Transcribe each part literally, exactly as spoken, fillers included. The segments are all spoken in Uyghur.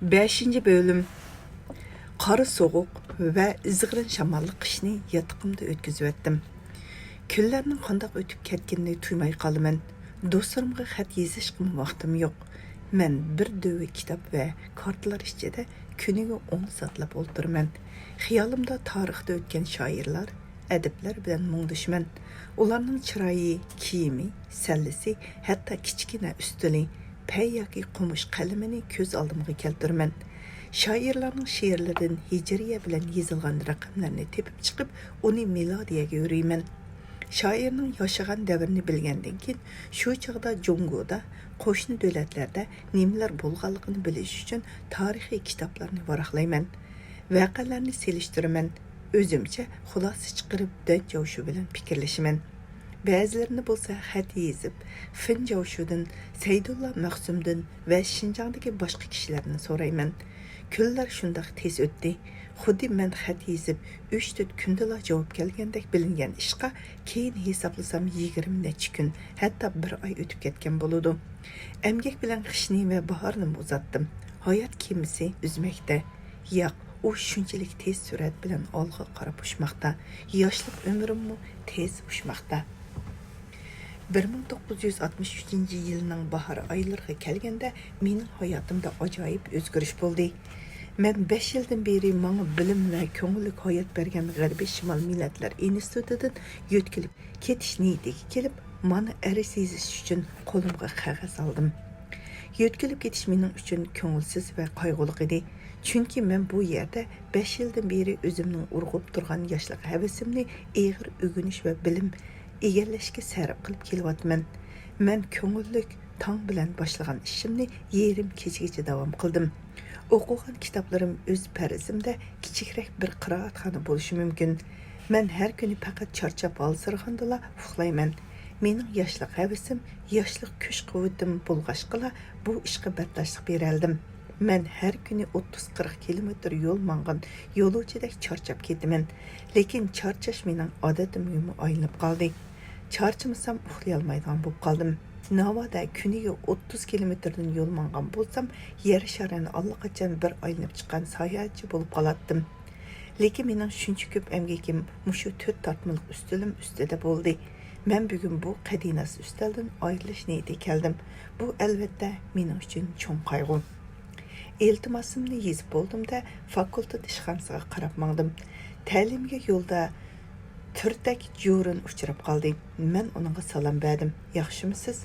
بەشىنچى بۆلۈم. قارا سوغۇق ۋە ئىزغىرىن شاماللىق قىشنى ياتىقىمدا ئۆتكۈزۈۋەتتىم. كۈنلەرنىڭ قانداق ئۆتۈپ كەتكىنىنى تۇيماي قالىمەن. دوستلىرىمغا خەت يېزىشقىمۇ ۋاقتىم يوق. مەن بىر دۆۋە كىتاب ۋە كارتىلار ئىچىدە كۈنىگە ئون سائەتلەپ ئولتۇرىمەن. خىيالىمدا تارىختا ئۆتكەن شائىرلار، ئەدىبلەر بىلەن مۇڭدىشىمەن. ئۇلارنىڭ چىرايى، كىيىمى، سەللىسى، ھەتتا كىچىككىنە ئۈستىلى، پەي ياكى قومۇش قەلىمىنى كۆز ئالدىمغا كەلتۈرىمەن. شائىرلارنىڭ شېئىرلىرىدىن ھىجرىيە بىلەن يېزىلغان رەقەملەرنى تېپىپ چىقىپ، ئۇنى مېلودىيەگە ئۆرۈيمەن. شائىرنىڭ ياشىغان دەۋرىنى بىلگەندىن كېيىن، شۇ چاغدا جۇڭگودا، قوشنا دۆلەتلەردە نېمىلەر بولغانلىقىنى بىلىش ئۈچۈن تارىخىي كىتابلارنى ۋاراقلايمەن. ۋەقەلەرنى سېلىشتۇرىمەن. ئۆزۈمچە خۇلاسە چىقىرىپ، دەن جاۋشۇ بىلەن پىكىرلىشىمەن. بەزىلىرىنى بولسا خەت يېزىپ، فېن جاۋشۇدىن، سەيدۇللا مەخسۇمدىن ۋە شىنجاڭدىكى باشقا كىشىلەردىن سورايمەن. كۈنلەر شۇنداق تېز ئۆتتى. خۇددى مەن خەت يېزىپ، ئۈچ-تۆت كۈندىلا جاۋاب كەلگەندەك بىلىنگەن ئىشقا كېيىن ھېسابلىسام يىگىرمە نەچچە كۈن، ھەتتا بىر ئاي ئۆتۈپ كەتكەن بولىدۇ. ئەمگەك بىلەن قىشنى ۋە باھارنىمۇ ئۇزاتتىم. ھايات كېمىسى ئۈزمەكتە. ياق، ئۇ شۇنچىلىك تېز سۈرئەت بىلەن ئالغا قاراپ ئۇچماقتا. ياشلىق ئۆمرۈممۇ تېز ئۇچماقتا. بىر مىڭ توققۇز يۈز ئاتمىش ئۈچىنچى يىلنىڭ باھار ئايلىرىغا كەلگەندە، مېنىڭ ھاياتىمدا ئاجايىپ ئۆزگىرىش بولدى. مەن بەش يىلدىن بېرى ماڭا بىلىم ۋە كۆڭۈللۈك ھايات بەرگەن غەربىي شىمال مىللەتلەر ئىنستىتۇتىدىن يۆتكىلىپ كېتىش نىيىتىگە كېلىپ، مانا ئەرز يېزىش ئۈچۈن قولۇمغا قەغەز ئالدىم. يۆتكىلىپ كېتىش مېنىڭ ئۈچۈن كۆڭۈلسىز ۋە قايغۇلۇق ئىدى. چۈنكى مەن بۇ يەردە بەش يىلدىن بېرى ئۆزۈمنىڭ ئۇرغۇپ تۇرغان ياشلىق ھەۋىسىمنى ئېغىر ئۆگىنىش ۋە بىلىم ئىگىلەشكە سەرپ قىلىپ كېلىۋاتىمەن. مەن كۆڭۈللۈك تاڭ بىلەن باشلىغان ئىشىمنى يېرىم كېچىگىچە داۋام قىلدىم. ئوقۇغان كىتابلىرىم ئۆز پەرىزىمدە كىچىكرەك بىر قىرائەتخانا بولۇشى مۇمكىن. مەن ھەر كۈنى پەقەت چارچاپ ھالسىرىغاندىلا ئۇخلايمەن. مېنىڭ ياشلىق ھەۋىسىم، ياشلىق كۈچ-قۇۋۋىتىم بولغاچقىلا، بۇ ئىشقا بەرداشلىق بېرەلىدىم. مەن ھەر كۈنى ئوتتۇز قىرىق كىلومېتىر يول ماڭغان يولۇچىدەك چارچاپ كېتىمەن. لېكىن چارچاش مېنىڭ ئادىتىمگىمۇ ئايلىنىپ قالدى. چارچىمىسام ئۇخلىيالمايدىغان بولۇپ قالدىم. ناۋادا كۈنىگە ئوتتۇز كىلومېتىردىن يول ماڭغان بولسام، يەر شارىنى ئاللىقاچان بىر ئايلىنىپ چىققان ساياھەتچى بولۇپ قالاتتىم. لېكىن مېنىڭ شۇنچە كۆپ ئەمگىكىم مۇشۇ تۆت تارتمىلىق ئۈستىلىم ئۈستىدە بولدى. مەن بۈگۈن بۇ قەدىناس ئۈستەلدىن ئايرىلىش نىيىتىگە كەلدىم. بۇ، ئەلۋەتتە، مېنىڭ ئۈچۈن چوڭ قايغۇ. ئىلتىماسىمنى يېزىپ بولدۇم-دە، فاكۇلتېت ئىشخانىسىغا قاراپ ماڭدىم. تەلىيىمگە يولدا تۈرتەك جۇرۇن ئۇچراپ قالدى. مەن ئۇنىڭغا سالام بەردىم. «ياخشىمۇسىز؟»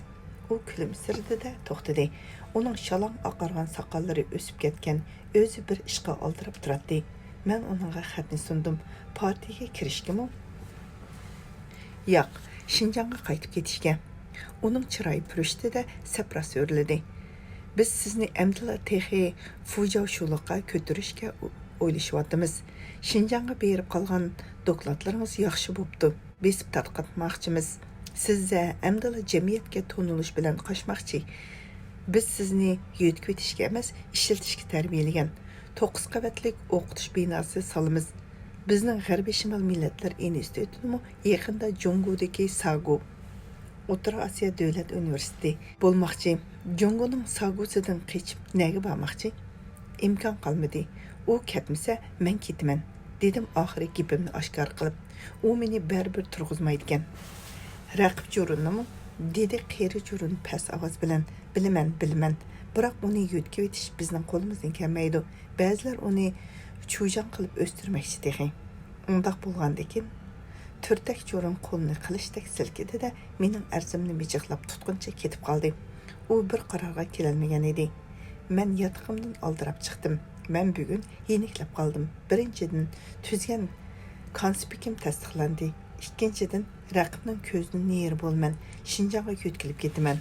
ئۇ كۈلۈمسىرىدى-دە توختىدى. ئۇنىڭ شالاڭ ئاقارغان ساقاللىرى ئۆسۈپ كەتكەن، ئۆزى بىر ئىشقا ئالدىراپ تۇراتتى. مەن ئۇنىڭغا خەتنى سۇندۇم. «پارتىيىگە كىرىشكىمۇ؟» «ياق، شىنجاڭغا قايتىپ كېتىشكە.» ئۇنىڭ چىرايى پۈرۈشتى-دە، سەپراس ئۆرلىدى. «بىز سىزنى ئەمدىلا تېخى فۇجياۋشۇلۇققا كۆتۈرۈشكە ئو-، ئويلىشىۋاتىمىز. شىنجاڭغا بېرىپ قالغان دوكلاتلىرىڭىز ياخشى بوپتۇ. بېسىپ تارقاتماقچىمىز. سىز ئەمدىلا جەمئىيەتكە تونۇلۇش بىلەن قاچماقچى. بىز سىزنى يۆتكىۋېتىشكە ئەمەس، ئىشلىتىشكە تەربىيەلىگەن. توققۇز قەۋەتلىك ئوقۇتۇش بىناسى سالىمىز. بىزنىڭ غەربىي شىمال مىللەتلەر ئىنستىتۇتىنىمۇ يېقىندا جۇڭگودىكى ساگۇ، ئوتتۇرا ئاسىيا دۆلەت ئۇنىۋېرسىتېتى بولماقچى. جۇڭگونىڭ ساگۇسىدىن قېچىپ نەگە بارماقچى؟ ئىمكان قالمىدى. ئۇ كەتمىسە، مەن كېتىمەن.» دېدىم ئاخىرى گېپىمنى ئاشكارا قىلىپ. «ئۇ مېنى بەرىبىر تۇرغۇزمايدىكەن.» «رەقىب جۇرۇننىمۇ؟» دېدى قېرى جۇرۇن پەس ئاۋاز بىلەن. «بىلىمەن، بىلىمەن. بىراق ئۇنى يۆتكىۋېتىش بىزنىڭ قولىمىزدىن كەلمەيدۇ. بەزىلەر ئۇنى چۇجاڭ قىلىپ ئۆستۈرمەكچى تېخى.» ئۇنداق بولغاندىكىن، تۈرتەك جۇرۇن قولىنى قىلىچتەك سىلكىدى-دە، مېنىڭ ئەرزىمنى مىجىقلاپ تۇتقىنىچە كېتىپ قالدى. ئۇ بىر قارارغا كېلەلمىگەن ئىدى. مەن ياتىقىمدىن ئالدىراپ چىقتىم. مەن بۈگۈن يېنىكلەپ قالدىم. بىرىنچىدىن، تۈزگەن كانسپىكىم تەستىقلاندى. ئىككىنچىدىن، رەقىبنىڭ كۆزىدىن نېرى بولىمەن، شىنجاڭغا يۆتكىلىپ كېتىمەن.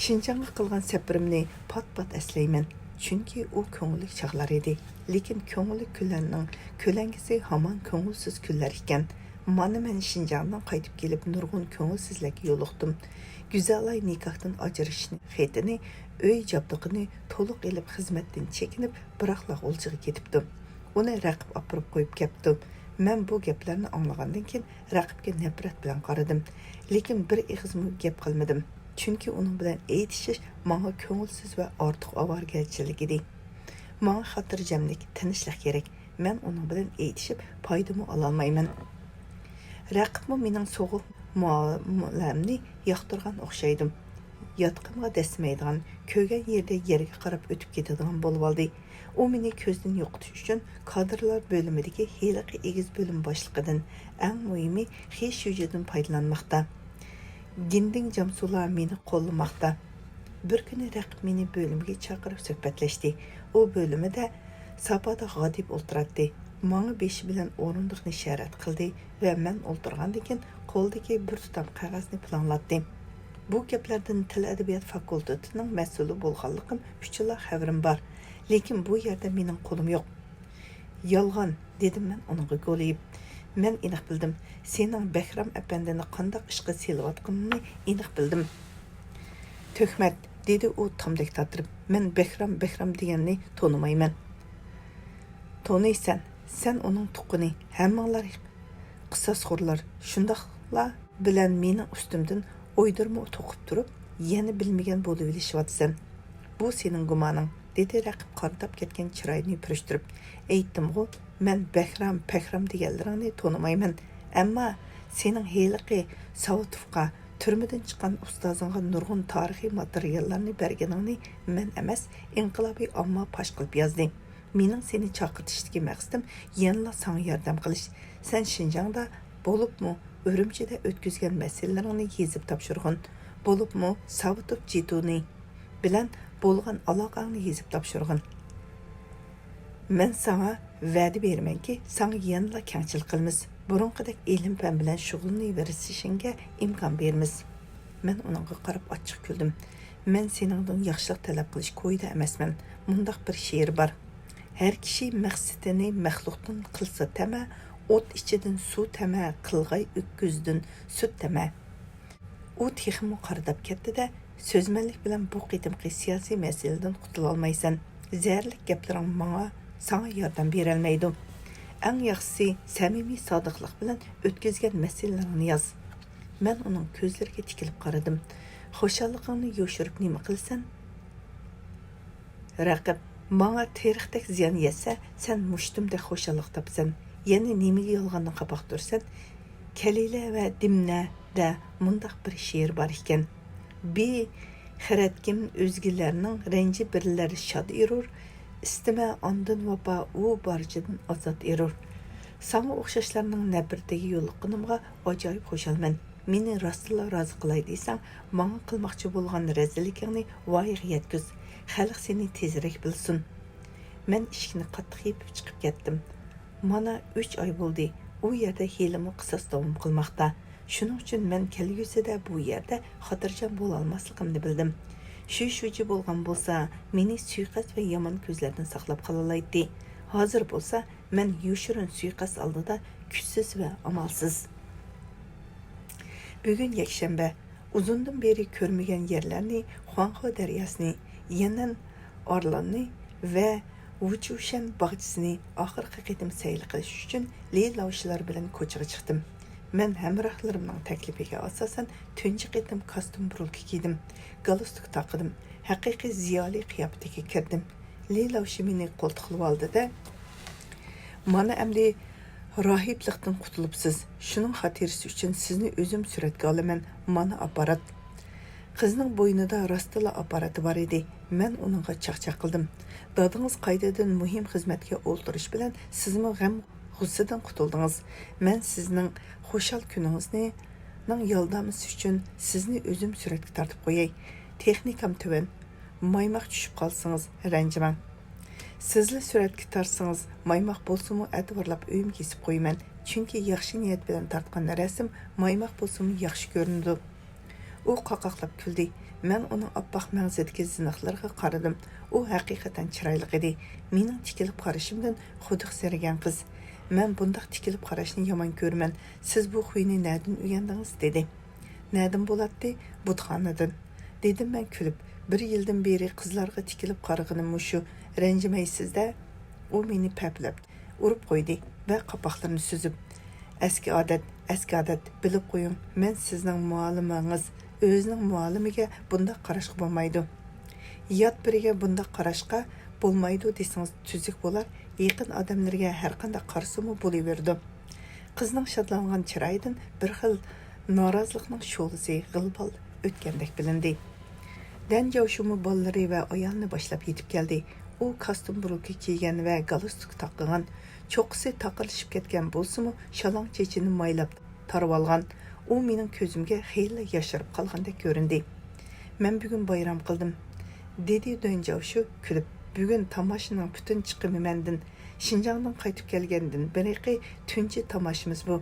شىنجاڭغا قىلغان سەپىرىمنى پات-پات ئەسلەيمەن، چۈنكى ئۇ كۆڭۈللۈك چاغلار ئىدى. لېكىن كۆڭۈللۈك كۈنلەرنىڭ كۆلەڭگىسى ھامان كۆڭۈلسىز كۈنلەر ئىكەن. مانا مەن شىنجاڭدىن قايتىپ كېلىپ، نۇرغۇن كۆڭۈلسىزلىككە يولۇقتۇم. گۈزەلاي نىكاھتىن ئاجرىشىش خېتىنى، ئۆي جابدۇقىنى تولۇق ئېلىپ، خىزمەتتىن چېكىنىپ، بىراقلا غۇلجىغا كېتىپتۇ. ئۇنى رەقىب ئاپىرىپ قويۇپ كەپتۇ. مەن بۇ گەپلەرنى ئاڭلىغاندىن كېيىن، رەقىبكە نەپرەت بىلەن قارىدىم، لېكىن بىر ئېغىزمۇ گەپ قىلمىدىم. چۈنكى ئۇنىڭ بىلەن ئېيتىشىش ماڭا كۆڭۈلسىز ۋە ئارتۇق ئاۋارىگەرچىلىك ئىدى. ماڭا خاتىرجەملىك، تىنچلىق كېرەك. مەن ئۇنىڭ بىلەن ئېيتىشىپ پايدىمۇ ئالالمايمەن. رەقىبمۇ مېنىڭ سوغۇق مۇئامىلەمنى ياقتۇرغان ئوخشايدۇ. ياتىقىمغا دەسسىمەيدىغان، كۆرگەن يېرىدە يەرگە قاراپ ئۆتۈپ كېتىدىغان بولۇۋالدى. ئۇ مېنى كۆزدىن يوقىتىش ئۈچۈن كادىرلار بۆلۈمىدىكى ھېلىقى ئېگىز بۆلۈم باشلىقىدىن، ئەڭ مۇھىمى خې شۈجىدىن پايدىلانماقتا. گىندىڭ جامسۇلا مېنى قوللىماقتا. بىر كۈنى رەقىب مېنى بۆلۈمگە چاقىرىپ سۆھبەتلەشتى. ئۇ بۆلۈمىدە ساپادا غادىيىپ ئولتۇراتتى. ماڭا بېشى بىلەن ئورۇندۇقنى ئىشارەت قىلدى ۋە مەن ئولتۇرغاندىن كېيىن قولىدىكى بىر تۇتام قەغەزنى پۇلاڭلاتتى. بۇ گەپلەردىن تىل ئەدەبىيات فاكۇلتېتىنىڭ مەسئۇلى بولغانلىقىم ئۈچۈنلا خەۋىرىم بار. لېكىن بۇ يەردە مېنىڭ قولۇم يوق. يالغان، دېدىم مەن ئۇنىڭغا گولىيىپ. مەن ئېنىق بىلدىم. سېنىڭ بەھرام ئەپەندىنى قانداق ئىشقا سېلىۋاتقىنىنى ئېنىق بىلدىم. تۆھمەت، دېدى ئۇ تامدەك تاتىرىپ. مەن بەھرام، بەھرام دېگەننى تونۇمايمەن. تونۇيسەن، سەن ئۇنىڭ تۇغقىنى. ھەممىڭلار قىساسخورلار، شۇنداقلا بىلەن مېنىڭ ئۈستۈمدىن ئويدۇرما توقۇپ تۇرۇپ، يەنە بىلمىگەن بولۇۋېلىشىۋاتىسەن. بۇ سېنىڭ گۇمانىڭ، دېدى رەقىب قارىداپ كەتكەن چىرايىنى پۈرۈشتۈرۈپ. ئېيتتىمغۇ، مەن بەھرام، پەھرام دېگەنلىرىڭنى تونۇمايمەن. ئەمما سېنىڭ ھېلىقى ساۋۇتوفقا، تۈرمىدىن چىققان ئۇستازىڭغا نۇرغۇن تارىخىي ماتېرىياللارنى بەرگىنىڭنى مەن ئەمەس، ئىنقىلابىي ئامما پاش قىلىپ يازدى. مېنىڭ سېنى چاقىرتىشتىكى مەقسىتىم يەنىلا ساڭا ياردەم قىلىش. سەن شىنجاڭدا، بولۇپمۇ ئۈرۈمچىدە ئۆتكۈزگەن مەسىلىلىرىڭنى يېزىپ تاپشۇرغىن. بولۇپمۇ ساۋۇتوف جىتۇنى بىلەن بولغان ئالاقەڭنى يېزىپ تاپشۇرغىن. مەن ساڭا ۋەدە بېرىمەنكى، ساڭا يەنىلا كەڭچىلىك قىلىمىز. بۇرۇنقىدەك ئىلىم-پەن بىلەن شۇغۇللىنىۋېرىشىڭگە ئىمكان بېرىمىز. مەن ئۇنىڭغا قاراپ ئاچچىق كۈلدۈم. مەن سېنىڭدىن ياخشىلىق تەلەپ قىلىش كويىدا ئەمەسمەن. مۇنداق بىر شېئىر بار. ھەر كىشى مەقسىتىنى مەخلۇقتىن قىلسا تەمە، ئوت ئىچىدىن سۇ تەمە، قىلغاي ئۆكۈزدىن سۈت تەمە. ئۇ تېخىمۇ قارىداپ كەتتى-دە، سۆزمەنلىك بىلەن بۇ قېتىمقى سىياسىي مەسىلىدىن قۇتۇلالمايسەن. زەھەرلىك گەپلىرىڭ ماڭا، ساڭا ياردەم بېرەلمەيدۇ. ئەڭ ياخشىسى، سەمىمىي سادىقلىق بىلەن ئۆتكۈزگەن مەسىلىلىرىڭنى ياز. مەن ئۇنىڭ كۆزلىرىگە تىكىلىپ قارىدىم. خۇشاللىقىڭنى يوشۇرۇپ نېمە قىلىسەن؟ رەقىب، ماڭا تېرىقتەك زىيان يەتسە، سەن مۇشتۇمدەك خۇشاللىق تاپىسەن. يەنە نېمىگە يالغاندىن قاپاق تۇرىسەن؟ كەلىلە ۋە دىمنەدە مۇنداق بىر شېئىر بار ئىكەن. بى خىرەتكىم ئۆزگىلەرنىڭ رەنجى بىرلەر شاد ئېرۇر، ئىستىمە ئاندىن ۋاپا ئۇ بارچىدىن ئازاد ئېرۇر. ساڭا ئوخشاشلارنىڭ نەپرىتىگە يولۇققىنىمغا ئاجايىپ خۇشالمەن. مېنى راستلا رازى قىلاي دېسەڭ، ماڭا قىلماقچى بولغان رەزىللىكىڭنى ۋايىغا يەتكۈز. خەلق سېنى تېزرەك بىلسۇن. مەن ئىشىكنى قاتتىق يېپىپ چىقىپ كەتتىم. مانا ئۈچ ئاي بولدى، ئۇ يەردە ھېلىمۇ قىساس داۋام قىلماقتا. شۇنىڭ ئۈچۈن مەن كەلگۈسىدە بۇ يەردە خاتىرجەم بولالماسلىقىمنى بىلدىم. شۈ شۈجى بولغان بولسا، مېنى سۇيىقەست ۋە يامان كۆزلەردىن ساقلاپ قالالايتتى. ھازىر بولسا، مەن يوشۇرۇن سۇيىقەست ئالدىدا كۈچسىز ۋە ئامالسىز. بۈگۈن يەكشەنبە. ئۇزۇندىن بېرى كۆرمىگەن يەرلەرنى، خۇاڭخې دەرياسىنى، يەنئەن ئارىلىنى ۋە ۋۇچۇشەن باغچىسىنى ئاخىرقى قېتىم سەيلە قىلىش ئۈچۈن لى لاۋشىلار بىلەن كوچىغا چىقتىم. مەن ھەمراھلىرىمنىڭ تەكلىپىگە ئاساسەن تۇنجى قېتىم كاستيۇم بۇرۇلكا كىيدىم، گالستۇك تاقىدىم، ھەقىقىي زىيالىي قىياپىتىگە كىردىم. لى لاۋشى مېنى قولتۇقلىۋالدى-دە، مانا ئەمدى راھىبلىقتىن قۇتۇلۇپسىز. شۇنىڭ خاتىرىسى ئۈچۈن سىزنى ئۆزۈم سۈرەتكە ئالىمەن. مانا ئاپپارات. قىزنىڭ بوينىدا راستلا ئاپپاراتى بار ئىدى. مەن ئۇنىڭغا چاقچاق قىلدىم. دادىڭىز قايتىدىن مۇھىم خىزمەتكە ئولتۇرۇش بىلەن سىزمۇ غەم غۇسسىدىن قۇتۇلدىڭىز. مەن سىزنىڭ خۇشال كۈنىڭىزنى، نىڭ يالدامىسى ئۈچۈن سىزنى ئۆزۈم سۈرەتكە تارتىپ قوياي. تېخنىكام تۆۋەن. مايماق چۈشۈپ قالسىڭىز رەنجىمەڭ. سىزلا سۈرەتكە تارتسىڭىز، مايماق بولسىمۇ ئەتىۋارلاپ ئۆيۈمگە ئېسىپ قويىمەن. چۈنكى ياخشى نىيەت بىلەن تارتقان رەسىم مايماق بولسىمۇ ياخشى كۆرۈنىدۇ. ئۇ قاقاقلاپ كۈلدى. مەن ئۇنىڭ ئاپئاق مەڭزىدىكى زىنىخلىرىغا قارىدىم. ئۇ ھەقىقەتەن چىرايلىق ئىدى. مېنىڭ تىكىلىپ قارىشىمدىن خۇدۈخسىرىگەن قىز. مەن بۇنداق تىكىلىپ قاراشنى يامان كۆرىمەن. سىز بۇ خۇينى نەدىن ئۆگەندىڭىز؟ دېدى. نەدىن بولاتتى؟ بۇتخانىدىن. دېدىم مەن كۈلۈپ. بىر يىلدىن بېرى قىزلارغا تىكىلىپ قارىغىنىم مۇشۇ. رەنجىمەيسىز-دە. ئۇ مېنى پەپلەپ ئۇرۇپ قويدى ۋە قاپاقلىرىنى سۈزۈپ، ئەسكى ئادەت، ئەسكى ئادەت، بىلىپ قويۇڭ، مەن سىزنىڭ مۇئەللىمىڭىز، ئۆزىنىڭ مۇئەللىمىگە بۇنداق قاراشقا بولمايدۇ. يات بىرىگە بۇنداق قاراشقا بولمايدۇ دېسىڭىز تۈزۈك بولار، يېقىن ئادەملىرىگە ھەرقانداق قارىسىمۇ بولۇۋېرىدۇ. قىزنىڭ شادلانغان چىرايىدىن بىر خىل نارازىلىقنىڭ شولىسى غىلۋال ئۆتكەندەك بىلىندى. دەن جاۋشۇمۇ بالىلىرى ۋە ئايالىنى باشلاپ يېتىپ كەلدى. ئۇ كاستيۇم بۇرۇلكا كىيگەن ۋە گالستۇك تاقىغان. چوققىسى تاقىرلىشىپ كەتكەن بولسىمۇ، شالاڭ چېچىنى مايلاپ تارىۋالغان. ئۇ مېنىڭ كۆزۈمگە خېلىلا ياشىرىپ قالغاندەك كۆرۈندى. مەن بۈگۈن بايرام قىلدىم، دېدى دەن جاۋشۇ كۈلۈپ. بۈگۈن تاماشىنىڭ پۈتۈن چىقىمى مەندىن. شىنجاڭدىن قايتىپ كەلگەندىن بېرىقى تۇنجى تاماشىمىز بۇ.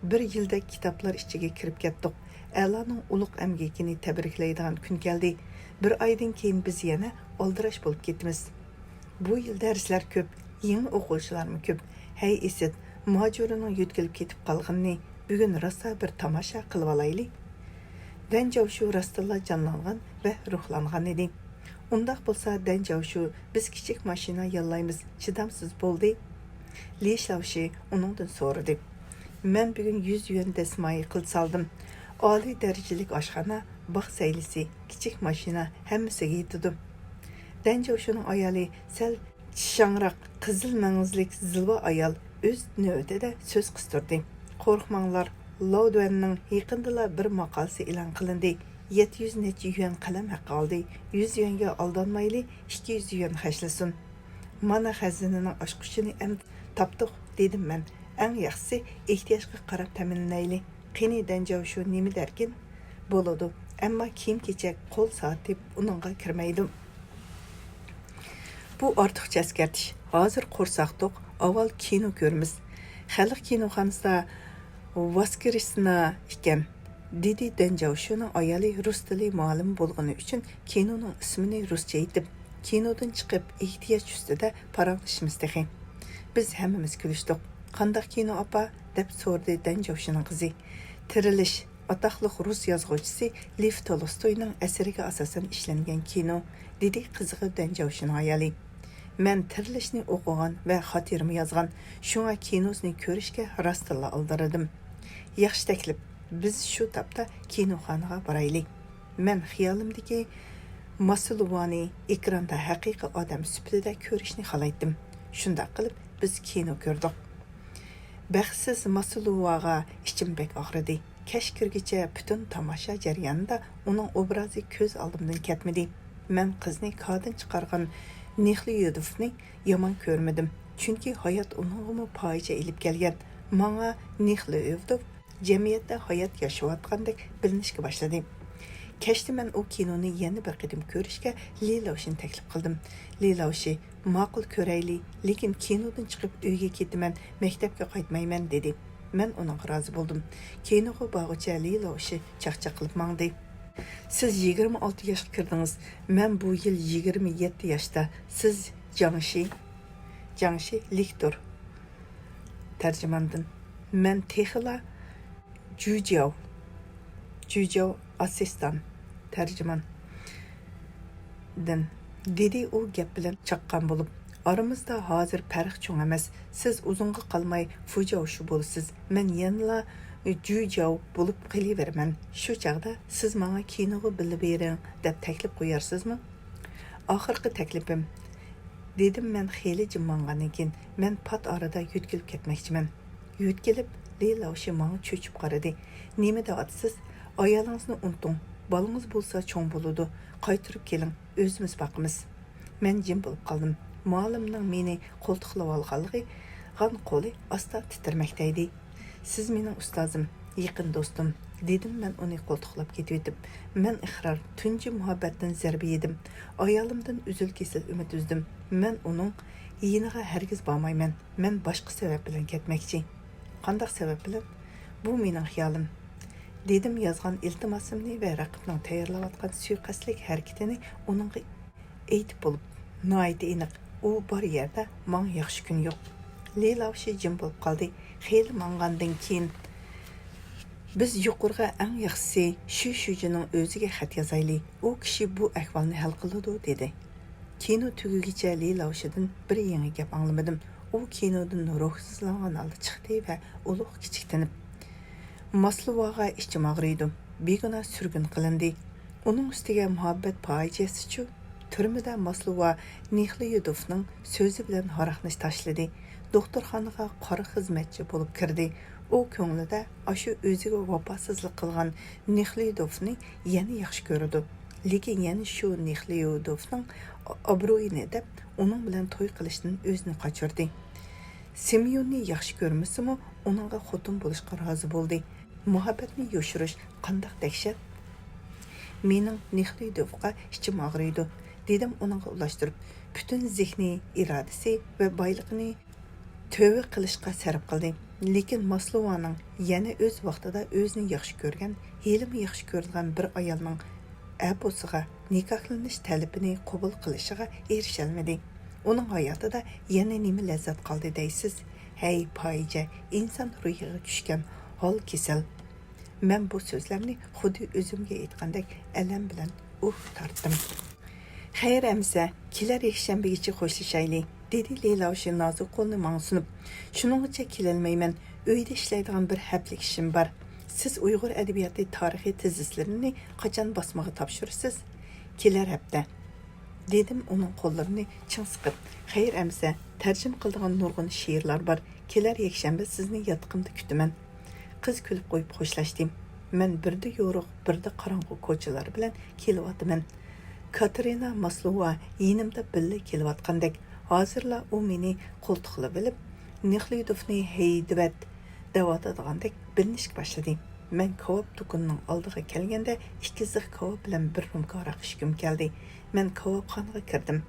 بىر يىلدەك كىتابلار ئىچىگە كىرىپ كەتتۇق. ئەلانىڭ ئۇلۇغ ئەمگىكىنى تەبرىكلەيدىغان كۈن كەلدى. بىر ئايدىن كېيىن بىز يەنە ئالدىراش بولۇپ كېتىمىز. بۇ يىل دەرسلەر كۆپ، يېڭى ئوقۇغۇچىلارمۇ كۆپ. ھەي ئىسىت، ماجۇرىنىڭ يۆتكىلىپ كېتىپ قالغىنىنى بۈگۈن راسا بىر تاماشا قىلىۋالايلى. دەن جاۋشۇ راستتىنلا جانلانغان ۋە روھلانغان ئىدى. ئۇنداق بولسا، دەن جاۋشۇ، بىز كىچىك ماشىنا ياللايمىز، چىدامسىز بولدى. لى شاۋشى ئۇنىڭدىن سورىدى. مەن بۈگۈن يۈز يۈەن دەسمايە قىل سالدىم. ئالىي دەرىجىلىك ئاشخانا، باغ سەيلىسى، كىچىك ماشىنا ھەممىسىگە يېتىدۇ. دەن جاۋشۇنىڭ ئايالى سەل چىشاڭراق، قىزىل مەڭزىلىك زىلۋا ئايال ئۆز نۆۋىتىدە سۆز قىستۇردى. قورقماڭلار، لاۋ دۈەننىڭ يېقىندىلا بىر ماقالىسى ئېلان قىلىندى. يەتتە يۈز نەچچە يۈەن قەلەم ھەققى ئالدى. يۈز يۈەنگە ئالدانمايلى، ئىككى يۈز يۈەن خەجلىسۇن. مانا خەزىنىنىڭ ئاچقۇچىنى ئەمدى تاپتۇق، دېدىم مەن. ئەڭ ياخشىسى ئېھتىياجغا قاراپ تەمىنلەيلى. قېنى دەن جاۋشۇ نېمە دەركىن؟ بولىدۇ، ئەمما كىيىم-كېچەك، قول سائىتى ئۇنىڭغا كىرمەيدۇ. بۇ ئارتۇقچە ئەسكەرتىش. ھازىر قورساق توق، ئاۋۋال كىنو كۆرىمىز. خەلق كىنوخانىسىدا ۋاسكرېسنا ئىكەن، دېدى دەن جاۋشۇنىڭ ئايالى رۇس تىلى مۇئەللىمى بولغىنى ئۈچۈن كىنونىڭ ئىسمىنى رۇسچە ئېيتىپ، كىنودىن چىقىپ ئېھتىياج ئۈستىدە پاراڭلىشىمىز تېخى. بىز ھەممىمىز كۈلۈشتۇق. قانداق كىنو، ئاپا؟ دەپ سورىدى دەن جاۋشۇنىڭ قىزى. تىرىلىش، ئاتاقلىق رۇس يازغۇچىسى لېف تولستوينىڭ ئەسىرىگە ئاساسەن ئىشلەنگەن كىنو، دېدى قىزىغا دەن جاۋشۇنىڭ ئايالى. مەن تىرىلىشنى ئوقۇغان ۋە خاتىرىمۇ يازغان، شۇڭا كىنوسىنى كۆرۈشكە راستتىنلا ئالدىرىدىم. ياخشى تەكلىپ، بىز شۇ تاپتا كىنوخانىغا بارايلى. مەن خىيالىمدىكى ماسلوۋانى ئېكراندا ھەقىقىي ئادەم سۈپىتىدە كۆرۈشنى خالايتتىم. شۇنداق قىلىپ، بىز كىنو كۆردۇق. بەختسىز ماسلوۋاغا ئىچىم بەك ئاغرىدى. كەچ كىرگىچە پۈتۈن تاماشا جەريانىدا ئۇنىڭ ئوبرازى كۆز ئالدىمدىن كەتمىدى. مەن قىزنى كادىن چىقارغان نېخليۇدوفنى يامان كۆرمىدىم، چۈنكى ھايات ئۇنىڭغىمۇ پاجىئە ئېلىپ كەلگەن. ماڭا نېخليۇدوف جەمئىيەتتە ھايات ياشاۋاتقاندەك بىلىنىشكە باشلىدى. كەچتە مەن ئۇ كىنونى يەنە بىر قېتىم كۆرۈشكە لى لاۋشىنى تەكلىپ قىلدىم. لى لاۋشى، ماقۇل، كۆرەيلى، لېكىن كىنودىن چىقىپ ئۆيگە كېتىمەن، مەكتەپكە قايتمايمەن، دېدى. مەن ئۇنىڭغا رازى بولدۇم. كىنوغا بارغۇچە لى لاۋشى چاقچاق قىلىپ ماڭدى. سىز يىگىرمە ئالتە ياشقا كىردىڭىز، مەن بۇ يىل يىگىرمە يەتتە ياشتا. سىز جاڭشى، جاڭشى لىكتور. تەرجىماندىن. مەن تېخىلا جۇجياۋ، جۇجياۋ ئاسسىستان، تەرجىمان. دىن، دېدى ئۇ گەپ بىلەن چاققان بولۇپ. ئارىمىزدا ھازىر پەرق چوڭ ئەمەس. سىز ئۇزۇنغا قالماي فۇجياۋشۇ بولىسىز. مەن يەنىلا جۇجياۋ بولۇپ قېلىۋېرىمەن. شۇ چاغدا سىز ماڭا كىنوغا بىللە بېرىڭ دەپ تەكلىپ قويارسىزمۇ؟ ئاخىرقى تەكلىپىم، دېدىم مەن خېلى جىم ماڭغاندىن كېيىن. مەن پات ئارىدا يۆتكىلىپ كەتمەكچىمەن. يۆتكىلىپ، لى لاۋشى ماڭا چۆچۈپ قارىدى. نېمە دەۋاتىسىز؟ ئايالىڭىزنى ئۇنتۇڭ. بالىڭىز بولسا چوڭ بولىدۇ. قايتۇرۇپ كېلىڭ، ئۆزىمىز باقىمىز. مەن جىم بولۇپ قالدىم. مۇئەللىمنىڭ مېنى قولتۇقلىۋالغانلىقى، غان قولى ئاستا تىترىمەكتە ئىدى. سىز مېنىڭ ئۇستازىم، يېقىن دوستۇم، دېدىم مەن ئۇنى قولتۇقلاپ كېتىۋېتىپ. مەن ئىقرار، تۇنجى مۇھەببەتتىن زەربە يېدىم. ئايالىمدىن ئۈزۈل-كېسىل ئۈمىد ئۈزدۈم. مەن ئۇنىڭ يېنىغا ھەرگىز بارمايمەن. مەن باشقا سەۋەب بىلەن كەتمەكچى. قانداق سەۋەب بىلەن؟ بۇ مېنىڭ خىيالىم. دېدىم يازغان ئىلتىماسىمنى ۋە رەقىبنىڭ تەييارلاۋاتقان سۇيىقەستلىك ھەرىكىتىنى ئۇنىڭغا ئېيتىپ بولۇپ، ناھايىتى ئېنىق، ئۇ بار يەردە ماڭا ياخشى كۈن يوق. لى لاۋشى جىم بولۇپ قالدى. خېلى ماڭغاندىن كېيىن، بىز يۇقىرىغا ئەڭ ياخشىسى شۈ شۈجىنىڭ ئۆزىگە خەت يازايلى، ئۇ كىشى بۇ ئەھۋالنى ھەل قىلىدۇ، دېدى. كىنو تۈگىگىچە لى لاۋشىدىن بىر يېڭى گەپ ئاڭلىمىدىم. ئۇ كىنودىن روھسىزلانغان ھالدا چىقتى ۋە ئۇلۇغ كىچىك تىنىپ، ماسلوۋاغا ئىچىم ئاغرىيدۇ. بىگۇناھ سۈرگۈن قىلىندى. ئۇنىڭ ئۈستىگە مۇھەببەت پاجىئەسىچۇ؟ تۈرمىدە ماسلوۋا نېخليۇدوفنىڭ سۆزى بىلەن ھاراقنى تاشلىدى. دوختۇرخانىغا قارا خىزمەتچى بولۇپ كىردى. ئۇ كۆڭلىدە ئاشۇ ئۆزىگە ۋاپاسىزلىق قىلغان نېخليۇدوفنى يەنە ياخشى كۆرىدۇ. لېكىن يەنە شۇ نېخليۇدوفنىڭ ئابرۇيىنى دەپ، ئۇنىڭ بىلەن توي قىلىشتىن ئۆزىنى قاچۇردى. سىمېيوننى ياخشى كۆرمىسىمۇ، ئۇنىڭغا خوتۇن بولۇشقا رازى بولدى. مۇھەببەتنى يوشۇرۇش قانداق دەھشەت! مېنىڭ نېخليۇدوفقا ئىچىم ئاغرىيدۇ، دېدىم ئۇنىڭغا ئۇلاشتۇرۇپ. پۈتۈن زېھنى، ئىرادىسى ۋە بايلىقىنى تۆۋە قىلىشقا سەرپ قىلدى. لېكىن ماسلوۋانىڭ يەنە ئۆز ۋاقتىدا ئۆزىنى ياخشى كۆرگەن، ھېلىمۇ ياخشى كۆرىدىغان بىر ئايالنىڭ ئەپۇسىغا نىكاھلىنىش تەلىپىنى قوبۇل قىلىشىغا ئېرىشەلمىدى. ئۇنىڭ ھاياتىدا يەنە نېمە لەززەت قالدى دەيسىز؟ ھەي، پاجىئە، ئىنسان روھىغا چۈشكەن ھال كېسەل. مەن بۇ سۆزلەرنى خۇددى ئۆزۈمگە ئېيتقاندەك ئەلەم بىلەن ئۇھ تارتتىم. خەير ئەمىسە، كېلەر يەكشەنبىگىچە خوشلىشايلى، دېدى لى لاۋشى نازۇك قولىنى ماڭا سۇنۇپ. شۇنىڭغىچە كېلەلمەيمەن، ئۆيدە ئىشلەيدىغان بىر ھەپتىلىك ئىشىم بار. سىز ئۇيغۇر ئەدەبىياتى تارىخىي تېزىسلىرىنى قاچان باسمىغا تاپشۇرىسىز؟ كېلەر ھەپتە، دېدىم ئۇنىڭ قوللىرىنى چىڭ سىقىپ. خەير ئەمىسە، تەرجىمە قىلىدىغان نۇرغۇن شېئىرلار بار. كېلەر يەكشەنبە سىزنى ياتىقىمدا كۈتىمەن. قىز كۈلۈپ قويۇپ خوشلاشتى. مەن بىردە يورۇق، بىردە قاراڭغۇ كوچىلار بىلەن كېلىۋاتىمەن. كاتېرىنا ماسلوۋا يېنىمدا بىللە كېلىۋاتقاندەك. ھازىرلا ئۇ مېنى قولتۇقلىۋېلىپ، نېخليۇدوفنى ھەيدىۋەت دەۋاتىدىغاندەك بىلىنىشكە باشلىدى. مەن كاۋاپ دۇكىنىنىڭ ئالدىغا كەلگەندە، ئىككى زىخ كاۋاپ بىلەن بىر رومكا ھاراق ئىچكۈم كەلدى. مەن كاۋاپخانىغا كىردىم.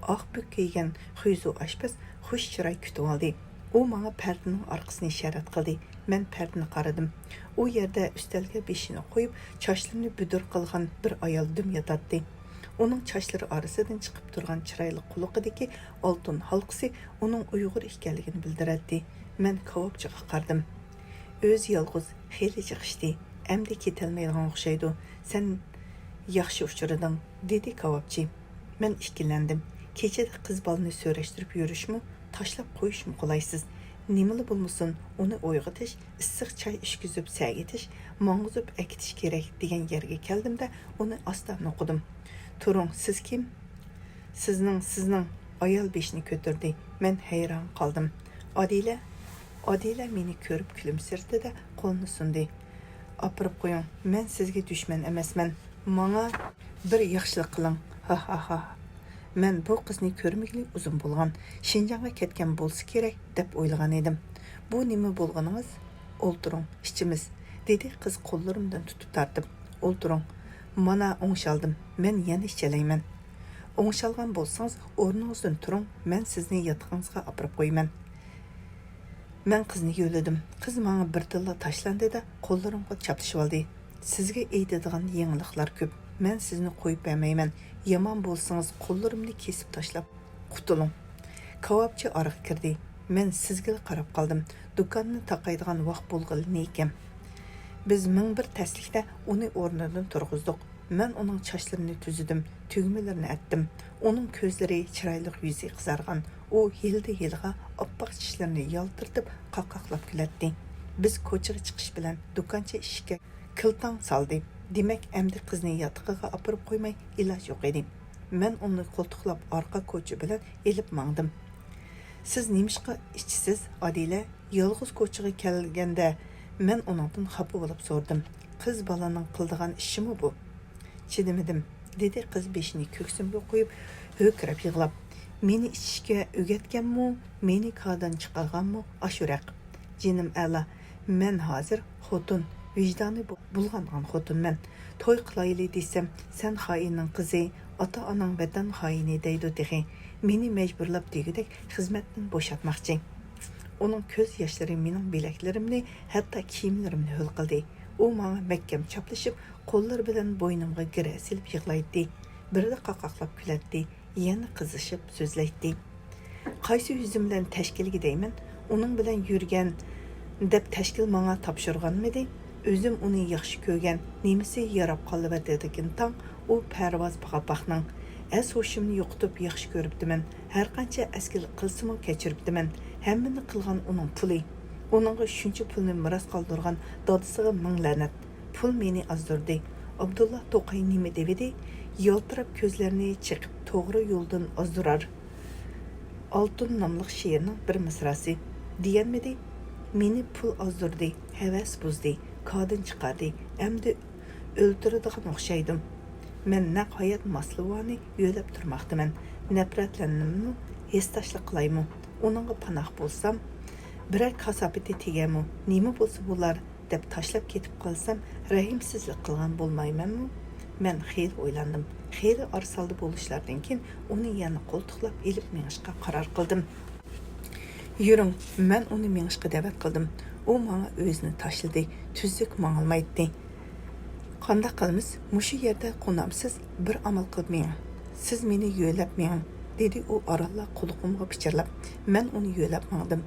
ئاق بۆك كىيگەن خۇيزۇ ئاشپەز خۇش چىراي كۈتۈۋالدى. ئۇ ماڭا پەردىنىڭ ئارقىسىنى ئىشارەت قىلدى. مەن پەردىنى قارىدىم. ئۇ يەردە ئۈستەلگە بېشىنى قويۇپ، چاچلىرىنى بۈدۈر قىلغان بىر ئايال دۈم ياتاتتى. ئۇنىڭ چاچلىرى ئارىسىدىن چىقىپ تۇرغان چىرايلىق قۇلىقىدىكى ئالتۇن ھالقىسى ئۇنىڭ ئۇيغۇر ئىكەنلىكىنى بىلدۈرەتتى. مەن كاۋاپچىغا قارىدىم. ئۆزى يالغۇز، خېلى جىق ئىچتى. ئەمدى كېتەلمەيدىغان ئوخشايدۇ. سەن ياخشى ئۇچرىدىڭ، دېدى كاۋاپچى. مەن ئىككىلەندىم. كېچىدە قىز بالىنى سۆرەشتۈرۈپ يۈرۈشمۇ، تاشلاپ قويۇشمۇ قولايسىز. نېمىلا بولمىسۇن، ئۇنى ئويغىتىش، ئىسسىق چاي ئىچكۈزۈپ سەگىتىش، ماڭغۇزۇپ ئەكېتىش كېرەك، دېگەن يەرگە كەلدىم-دە، ئۇنى ئاستا نوقۇدۇم. تۇرۇڭ، سىز كىم؟ سىزنىڭ، سىزنىڭ. ئايال بېشىنى كۆتۈردى. مەن ھەيران قالدىم. ئادىلە؟ ئادىلە مېنى كۆرۈپ كۈلۈمسىرىدى-دە، قولىنى سۇندى. ئاپىرىپ قويۇڭ، مەن سىزگە دۈشمەن ئەمەسمەن. ماڭا بىر ياخشىلىق قىلىڭ. ھا ھا ھا. مەن بۇ قىزنى كۆرمىگىلى ئۇزۇن بولغان. شىنجاڭغا كەتكەن بولسا كېرەك، دەپ ئويلىغان ئىدىم. بۇ نېمە بولغىنىڭىز؟ ئولتۇرۇڭ، ئىچىمىز، دېدى قىز قوللىرىمدىن تۇتۇپ تارتىپ. ئولتۇرۇڭ. مانا ئوڭشالدىم. مەن يەنە ئىچەلەيمەن. ئوڭشالغان بولسىڭىز، ئورنىڭىزدىن تۇرۇڭ، مەن سىزنى ياتىقىڭىزغا ئاپىرىپ قويىمەن. مەن قىزنى يۆلىدىم. قىز ماڭا بىردىنلا تاشلاندى-دە، قوللىرىمغا چاپلىشىۋالدى. سىزگە ئېيتىدىغان يېڭىلىقلار كۆپ. مەن سىزنى قويۇپ بەرمەيمەن. يامان بولسىڭىز، قوللىرىمنى كېسىپ تاشلاپ قۇتۇلۇڭ. كاۋاپچى ئارىغا كىردى. مەن سىزگىلا قاراپ قالدىم. دۇكاننى تاقايدىغان ۋاق بولغىلى نېكەم. بىز مىڭ بىر تەسلىكتە ئۇنى ئورنىدىن تۇرغۇزدۇق. مەن ئۇنىڭ چاچلىرىنى تۈزىدىم، تۈگمىلىرىنى ئەتتىم. ئۇنىڭ كۆزلىرى، چىرايلىق يۈزى قىزارغان. ئۇ ھىيلىدە-ھىيلىغا ئاپئاق چىشلىرىنى يالتىرىتىپ، قاقاقلاپ كۈلەتتى. بىز كوچىغا چىقىش بىلەن دۇكانچى ئىشىككە كىلتاڭ سالدى. دېمەك، ئەمدى قىزنى ياتىقىغا ئاپىرىپ قويماي ئىلاج يوق ئىدى. مەن ئۇنى قولتۇقلاپ ئارقا كوچا بىلەن ئېلىپ ماڭدىم. سىز نېمىشقا ئىچىسىز، ئادىلە؟ يالغۇز كوچىغا كەلگەندە مەن ئۇنىڭدىن خاپا بولۇپ سورىدىم. قىز بالىنىڭ قىلىدىغان ئىشىمۇ بۇ؟ چىدىمىدىم، دېدى قىز بېشىنى كۆكسۈمگە قويۇپ، ھۆركىرەپ يىغلاپ. مېنى ئىچىشكە ئۆگەتكەنمۇ، مېنى كادىن چىقارغانمۇ ئاشۇ رەق. جېنىم ئەلا، مەن ھازىر خوتۇن، ۋىجدانى بۇ-، بۇلغانغان خوتۇنمەن. توي قىلايلى دېسەم، سەن خائىننىڭ قىزى، ئاتا-ئاناڭ ۋەتەن خائىنى دەيدۇ تېخى. مېنى مەجبۇرلاپ دېگۈدەك خىزمەتتىن بوشاتماقچى. ئۇنىڭ كۆز ياشلىرى مېنىڭ بىلەكلىرىمنى، ھەتتا كىيىملىرىمنى ھۆل قىلدى. ئۇ ماڭا مەھكەم چاپلىشىپ، قوللىرى بىلەن بوينۇمغا گىرە سېلىپ يىغلايتتى. بىردە قاقاقلاپ كۈلەتتى، يەنە قىزىشىپ سۆزلەيتتى. قايسى يۈزۈم بىلەن تەشكىلگە دەيمەن؟ ئۇنىڭ بىلەن يۈرگەن دەپ تەشكىل ماڭا تاپشۇرغانمىدى؟ ئۆزۈم ئۇنى ياخشى كۆرگەن، نېمىسى ياراپ قالىۋاتىدىكىن تاڭ، ئۇ پەرۋاز پاقاپاقنىڭ. ھەس-ھوشۇمنى يوقىتىپ ياخشى كۆرۈپتىمەن. ھەرقانچە ئەسكىلىك قىلسىمۇ كەچۈرۈپتىمەن. ھەممىنى قىلغان ئۇنىڭ پۇلى. ئۇنىڭغا شۇنچە پۇلنى مىراس قالدۇرغان دادىسىغا مىڭ لەنەت. پۇل مېنى ئازدۇردى. ئابدۇللا توقاي نېمە دېۋىدى؟ يالتىراپ كۆزلەرنى چېقىپ توغرا يولدىن ئازدۇرار. ئالتۇن ناملىق شېئىرنىڭ بىر مىسراسى. دېيەلمىدى. مېنى پۇل ئازدۇردى، ھەۋەس بۇزدى، كادىن چىقاردى. ئەمدى ئۆلتۈرىدىغان ئوخشايدۇ. مەن نەق ھايات ماسلىۋانى يۆلەپ تۇرماقتىمەن. نەپرەتلەنمۇ، ھېسداشلىق قىلايمۇ؟ ئۇنىڭغا پاناھ بولسام، بىرەر كاساپىتى تېگەرمۇ؟ نېمە بولسا بولار، دەپ تاشلاپ كېتىپ قالسام، رەھىمسىزلىك قىلغان بولمايمەنمۇ؟ مەن خېلى ئويلاندىم. خېلى ئارىسالدى بولۇشلاردىن كېيىن ئۇنى يەنە قولتۇقلاپ ئېلىپ مېڭىشقا قارار قىلدىم. يۈرۈڭ، مەن ئۇنى مېڭىشقا دەۋەت قىلدىم. ئۇ ماڭا ئۆزىنى تاشلىدى، تۈزۈك ماڭالمايتتى. قانداق قىلىمىز؟ مۇشۇ يەردە قونامسىز، بىر ئامال قىلىپ مېڭىڭ. سىز مېنى يۆلەپ مېڭىڭ، دېدى ئۇ ئارانلا قۇلىقىمغا پىچىرلاپ. مەن ئۇنى يۆلەپ ماڭدىم.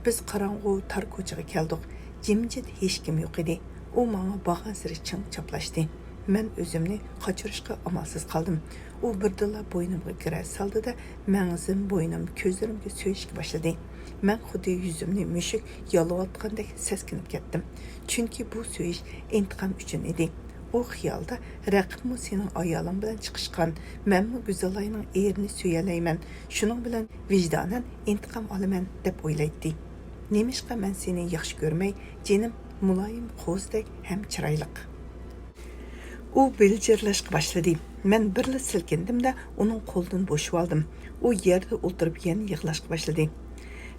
بىز قاراڭغۇ تار كوچىغا كەلدۇق. جىمجىت، ھېچكىم يوق ئىدى. ئۇ ماڭا بارغانسېرى چىڭ چاپلاشتى. مەن ئۆزۈمنى قاچۇرۇشقا ئامالسىز قالدىم. ئۇ بىردىنلا بوينۇمغا گىرە سالدى-دە، مەڭزىم، بوينۇم، كۆزلىرىمگە سۆيۈشكە باشلىدى. مەن خۇددى يۈزۈمنى مۈشۈك يالاۋاتقاندەك سەسكىنىپ كەتتىم. چۈنكى بۇ سۆيۈش ئىنتىقام ئۈچۈن ئىدى. ئۇ خىيالدا، رەقىبمۇ سېنىڭ ئايالىڭ بىلەن چىقىشقان، مەنمۇ گۈزەلاينىڭ ئېرىنى سۆيەلەيمەن، شۇنىڭ بىلەن ۋىجدانەن ئىنتىقام ئالىمەن، دەپ ئويلايتتى. نېمىشقا مەن سېنى ياخشى كۆرمەي، جېنىم مۇلايىم قوزىدەك ھەم چىرايلىق؟ ئۇ بىلجىرلاشقا باشلىدى. مەن بىرلا سىلكىندىم-دە، ئۇنىڭ قولىدىن بوشىۋالدىم. ئۇ يەردە ئولتۇرۇپ يەنە يىغلاشقا باشلىدى.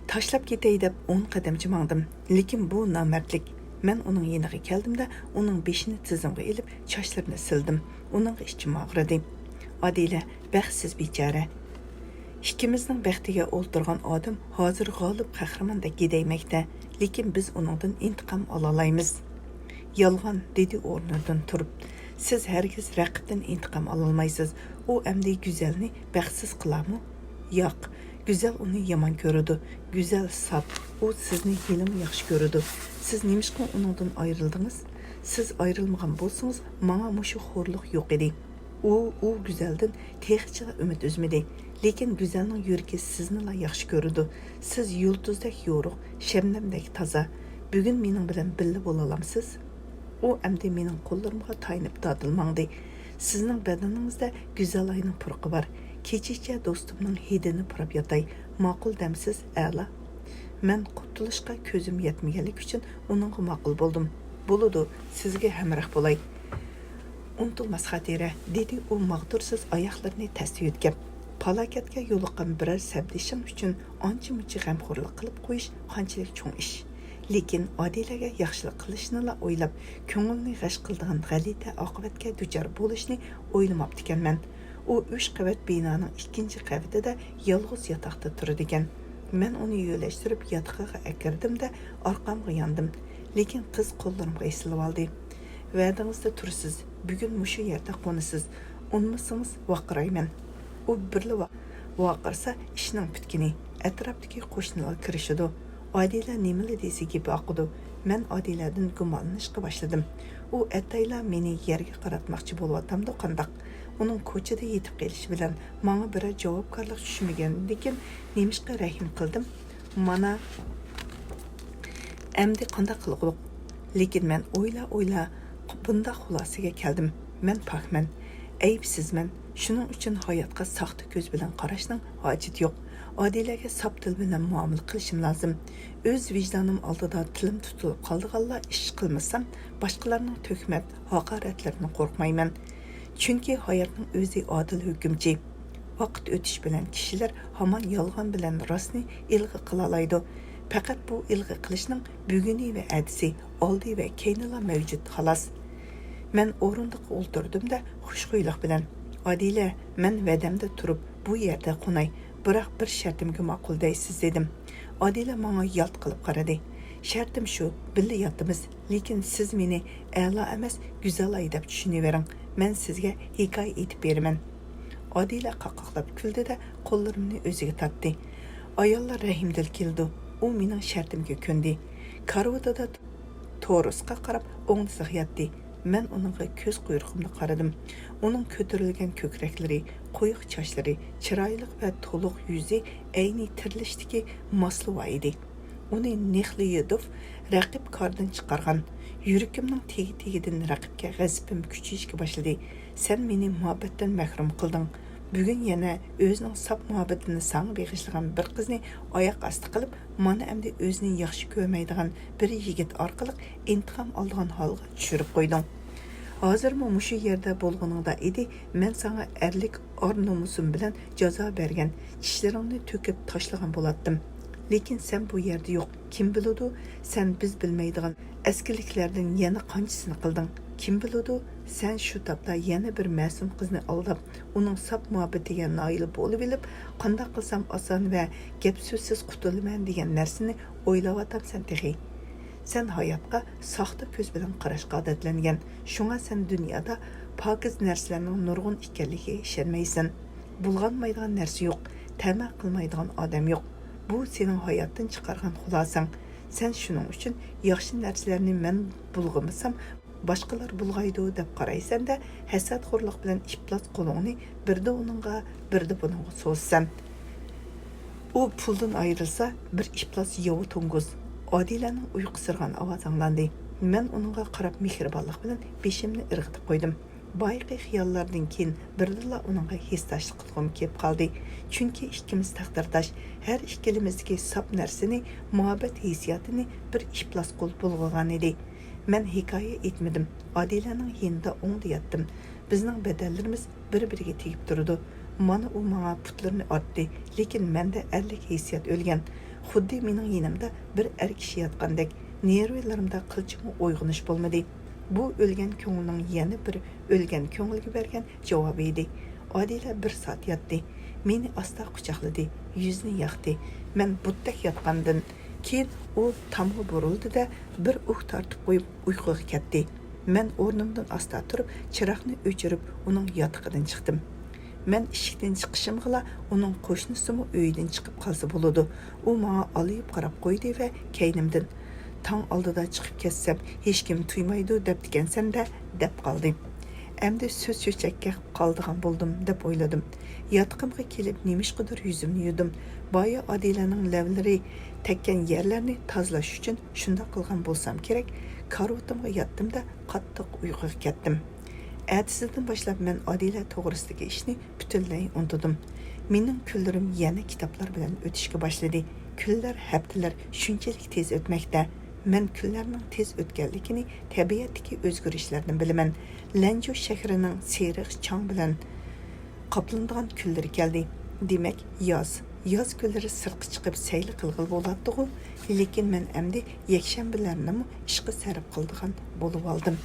تاشلاپ كېتەي دەپ ئون قەدەمچە ماڭدىم. لېكىن بۇ نامەردلىك. مەن ئۇنىڭ يېنىغا كەلدىم-دە، ئۇنىڭ بېشىنى تىزىمغا ئېلىپ، چاچلىرىنى سىلىدىم. ئۇنىڭغا ئىچىم ئاغرىدى. ئادىلە، بەختسىز بىچارە. ئىككىمىزنىڭ بەختىگە ئولتۇرغان ئادەم ھازىر غالىب قەھرىماندەك گىدەيمەكتە، لېكىن بىز ئۇنىڭدىن ئىنتىقام ئالالايمىز. يالغان، دېدى ئورنىدىن تۇرۇپ. سىز ھەرگىز رەقىبتىن ئىنتىقام ئالالمايسىز. ئۇ ئەمدى گۈزەلنى بەختسىز قىلارمۇ؟ ياق، گۈزەل ئۇنى يامان كۆرىدۇ. گۈزەل ساپ، ئۇ سىزنى ھېلىمۇ ياخشى كۆرىدۇ. سىز نېمىشقا ئۇنىڭدىن ئايرىلدىڭىز؟ سىز ئايرىلمىغان بولسىڭىز، ماڭا مۇشۇ خورلۇق يوق ئىدى. ئۇ، ئۇ گۈزەلدىن تېخىچىلا ئۈمىد ئۈزمىدى. لېكىن گۈزەلنىڭ يۈرىكى سىزنىلا ياخشى كۆرىدۇ. سىز يۇلتۇزدەك يورۇق، شەبنەمدەك تازا. بۈگۈن مېنىڭ بىلەن بىللە بولالامسىز؟ ئۇ ئەمدى مېنىڭ قوللىرىمغا تايىنىپ دادىل ماڭدى. سىزنىڭ بەدىنىڭىزدە گۈزەلاينىڭ پۇرىقى بار. كېچىچە دوستۇمنىڭ ھىدىنى پۇراپ ياتاي. ماقۇل دەمسىز، ئەلا؟ مەن قۇتۇلۇشقا كۆزۈم يەتمىگەنلىكى ئۈچۈن ئۇنىڭغا ماقۇل بولدۇم. بولىدۇ، سىزگە ھەمراھ بولاي. ئۇنتۇلماس خاتىرە، دېدى ئۇ ماغدۇرسىز ئاياغلىرىنى تەستە يۆتكەپ. پالاكەتكە يولۇققان بىرەر سەپدىشىڭ ئۈچۈن ئانچە-مۇنچە غەمخورلۇق قىلىپ قويۇش قانچىلىك چوڭ ئىش. لېكىن ئادىلەگە ياخشىلىق قىلىشنىلا ئويلاپ، كۆڭۈلنى غەش قىلىدىغان غەلىتە ئاقىۋەتكە دۇچار بولۇشنى ئويلىماپتىكەنمەن. ئۇ ئۈچ قەۋەت بىنانىڭ ئىككىنچى قەۋىتىدە يالغۇز ياتاقتا تۇرىدىكەن. مەن ئۇنى يۆلەشتۈرۈپ ياتىقىغا ئەكىردىم-دە، ئارقامغا ياندىم. لېكىن قىز قوللىرىمغا ئېسىلىۋالدى. ۋەدىڭىزدە تۇرىسىز، بۈگۈن مۇشۇ يەردە قونىسىز. ئۇنىمىسىڭىز ۋارقىرايمەن. ئۇ بىرلا ۋا-، ۋارقىرىسا ئىشنىڭ پۈتكىنى. ئەتراپتىكى قوشنىلار كىرىشىدۇ. ئادىلە نېمىلا دېسە گېپى ئاقىدۇ. مەن ئادىلەدىن گۇمانلىنىشقا باشلىدىم. ئۇ ئەتايلا مېنى يەرگە قاراتماقچى بولۇۋاتامدۇ قانداق؟ ئۇنىڭ كوچىدا يېتىپ قېلىشى بىلەن ماڭا بىرەر جاۋابكارلىق چۈشمىگەندىكىن نېمىشقا رەھىم قىلدىم؟ مانا، ئەمدى قانداق قىلغۇلۇق؟ لېكىن مەن ئويلا-ئويلا بۇنداق خۇلاسىگە كەلدىم. مەن پاكمەن، ئەيىبسىزمەن. شۇنىڭ ئۈچۈن ھاياتقا ساختا كۆز بىلەن قاراشنىڭ ھاجىتى يوق. ئادىلەگە ساپ دىل بىلەن مۇئامىلە قىلىشىم لازىم. ئۆز ۋىجدانىم ئالدىدا تىلىم تۇتۇلۇپ قالىدىغانلا ئىش قىلمىسام، باشقىلارنىڭ تۆھمەت، ھاقارەتلىرىدىن قورقمايمەن. چۈنكى ھاياتنىڭ ئۆزى ئادىل ھۆكۈمچى. ۋاقىت ئۆتۈش بىلەن كىشىلەر ھامان يالغان بىلەن راستنى ئىلغا قىلالايدۇ. پەقەت بۇ ئىلغا قىلىشنىڭ بۈگۈنى ۋە ئەتىسى، ئالدى ۋە كەينىلا مەۋجۇت، خالاس. مەن ئورۇندۇققا ئولتۇردۇم-دە، خۇشخۇيلۇق بىلەن، ئادىلە، مەن ۋەدەمدە تۇرۇپ بۇ يەردە قوناي، بىراق بىر شەرتىمگە ماقۇل دەيسىز، دېدىم. ئادىلە ماڭا يالت قىلىپ قارىدى. شەرتىم شۇ، بىللە ياتىمىز، لېكىن سىز مېنى ئەلا ئەمەس، گۈزەلاي دەپ چۈشىنىۋېرىڭ. مەن سىزگە ھېكايە ئېيتىپ بېرىمەن. ئادىلە قاقاقلاپ كۈلدى-دە، قوللىرىمنى ئۆزىگە تارتتى. ئاياللار رەھىمدىل كېلىدۇ. ئۇ مېنىڭ شەرتىمگە كۆندى. كارىۋىتىدا تورۇسقا قاراپ ئوڭدىسىغا ياتتى. مەن ئۇنىڭغا كۆز قۇيرۇقۇمدا قارىدىم. ئۇنىڭ كۆتۈرۈلگەن كۆكرەكلىرى، قويۇق چاچلىرى، چىرايلىق ۋە تولۇق يۈزى ئەينى تىرىلىشتىكى ماسلىۋا ئىدى. ئۇنى نېخليېدوف رەقىب كاردىن چىقارغان. يۈرىكىمنىڭ تېگى-تېگىدىن رەقىبكە غەزىپىم كۈچىيىشكە باشلىدى. سەن مېنى مۇھەببەتتىن مەھرۇم قىلدىڭ. بۈگۈن يەنە ئۆزىنىڭ ساپ مۇھەببىتىنى ساڭا بېغىشلىغان بىر قىزنى ئاياق ئاستى قىلىپ، مانا ئەمدى ئۆزىنى ياخشى كۆرمەيدىغان بىر يىگىت ئارقىلىق ئىنتىقام ئالىدىغان ھالغا چۈشۈرۈپ قويدۇڭ. ھازىرمۇ مۇشۇ يەردە بولغىنىڭدا ئىدى، مەن ساڭا ئەرلىك ئار-نومۇسۇم بىلەن جازا بەرگەن، چىشلىرىڭنى تۆكۈپ تاشلىغان بولاتتىم. لېكىن سەن بۇ يەردە يوق. كىم بىلىدۇ، سەن بىز بىلمەيدىغان ئەسكىلىكلەردىن يەنە قانچىسىنى قىلدىڭ؟ كىم بىلىدۇ، سەن شۇ تاپتا يەنە بىر مەسۇم قىزنى ئالداپ، ئۇنىڭ ساپ مۇھەببىتىگە نائىل بولۇۋېلىپ، قانداق قىلسام ئاسان ۋە گەپ-سۆزسىز قۇتۇلىمەن دېگەن نەرسىنى ئويلاۋاتامسەن تېخى؟ سەن ھاياتقا ساختا كۆز بىلەن قاراشقا ئادەتلەنگەن، شۇڭا سەن دۇنيادا پاكىز نەرسىلەرنىڭ نۇرغۇن ئىكەنلىكىگە ئىشەنمەيسەن. بۇلغانمايدىغان نەرسە يوق، تەمە قىلمايدىغان ئادەم يوق. بۇ سېنىڭ ھاياتتىن چىقارغان خۇلاسەڭ. سەن شۇنىڭ ئۈچۈن ياخشى نەرسىلەرنى مەن بۇلغىمىسام، باشقىلار بۇلغايدۇ دەپ قارايسەن-دە، ھەسەتخورلۇق بىلەن ئىپلاس قولۇڭنى بىردە ئۇنىڭغا، بىردە بۇنىڭغا سوزىسەن. ئۇ پۇلدىن ئايرىلسا، بىر ئىپلاس ياۋا توڭگۇز. ئادىلەنىڭ ئۇيقۇسىرىغان ئاۋازى ئاڭلاندى. مەن ئۇنىڭغا قاراپ مېھرىبانلىق بىلەن بېشىمنى ئىرغىتىپ قويدۇم. بايىقى خىياللاردىن كېيىن بىردىنلا ئۇنىڭغا ھېسداشلىق قىلغۇم كېلىپ قالدى. چۈنكى ئىككىمىز تەقدىرداش، ھەر ئىككىلىمىزدىكى ساپ نەرسىنى، مۇھەببەت ھېسسىياتىنى بىر ئىپلاس قول بۇلغىغانىدى. مەن ھېكايە ئېيتمىدىم. ئادىلەنىڭ يېنىدا ئوڭدا ياتتىم. بىزنىڭ بەدەنلىرىمىز بىر-بىرىگە تېگىپ تۇرىدۇ. مانا ئۇ ماڭا پۇتلىرىنى ئارتتى، لېكىن مەندە ئەرلىك ھېسسىيات ئۆلگەن. خۇددى مېنىڭ يېنىمدا بىر ئەر كىشى ياتقاندەك، نېرۋىلىرىمدا قىلچىمۇ ئويغىنىش بولمىدى. بۇ ئۆلگەن كۆڭۈلنىڭ يەنە بىر ئۆلگەن كۆڭۈلگە بەرگەن جاۋابى ئىدى. ئادىلە بىر سائەت ياتتى. مېنى ئاستا قۇچاقلىدى، يۈزىنى ياقتى. مەن بۇتتەك ياتقاندىن كېيىن ئۇ تامغا بۇرۇلدى-دە، بىر ئۇھ تارتىپ قويۇپ ئۇيقۇغا كەتتى. مەن ئورنۇمدىن ئاستا تۇرۇپ، چىراغنى ئۆچۈرۈپ، ئۇنىڭ ياتىقىدىن چىقتىم. مەن ئىشىكتىن چىقىشىمغىلا ئۇنىڭ قوشنىسىمۇ ئۆيىدىن چىقىپ قالسا بولىدۇ. ئۇ ماڭا ئالىيىپ قاراپ قويدى ۋە كەينىمدىن، تاڭ ئالدىدا چىقىپ كەتسەم، ھېچكىم تۇيمايدۇ دەپتىكەنسەن-دە، دەپ قالدى. ئەمدى سۆز چۆچەككە قالىدىغان بولدۇم، دەپ ئويلىدىم. ياتىقىمغا كېلىپ نېمىشقىدۇر يۈزۈمنى يۇدۇم. بايا ئادىلەنىڭ لەۋلىرى تەگكەن يەرلەرنى تازىلاش ئۈچۈن شۇنداق قىلغان بولسام كېرەك، كارىۋىتىمغا ياتتىم-دە، قاتتىق ئۇيقۇغا كەتتىم. ئەتىسىدىن باشلاپ مەن ئادىلە توغرىسىدىكى ئىشنى پۈتۈنلەي ئۇنتۇدۇم. مېنىڭ كۈنلىرىم يەنە كىتابلار بىلەن ئۆتۈشكە باشلىدى. كۈنلەر، ھەپتىلەر شۇنچىلىك تېز ئۆتمەكتە. مەن كۈنلەرنىڭ تېز ئۆتكەنلىكىنى تەبىئەتتىكى ئۆزگىرىشلەردىن بىلىمەن. لەنجۇ شەھىرىنىڭ سېرىق چاڭ بىلەن قاپلىنىدىغان كۈنلىرى كەلدى. دېمەك، ياز. ياز كۈنلىرى سىرتقا چىقىپ سەيلە قىلغىلى بولاتتىغۇ، لېكىن مەن ئەمدى يەكشەنبىلەرنىمۇ ئىشقا سەرپ قىلىدىغان بولۇۋالدىم.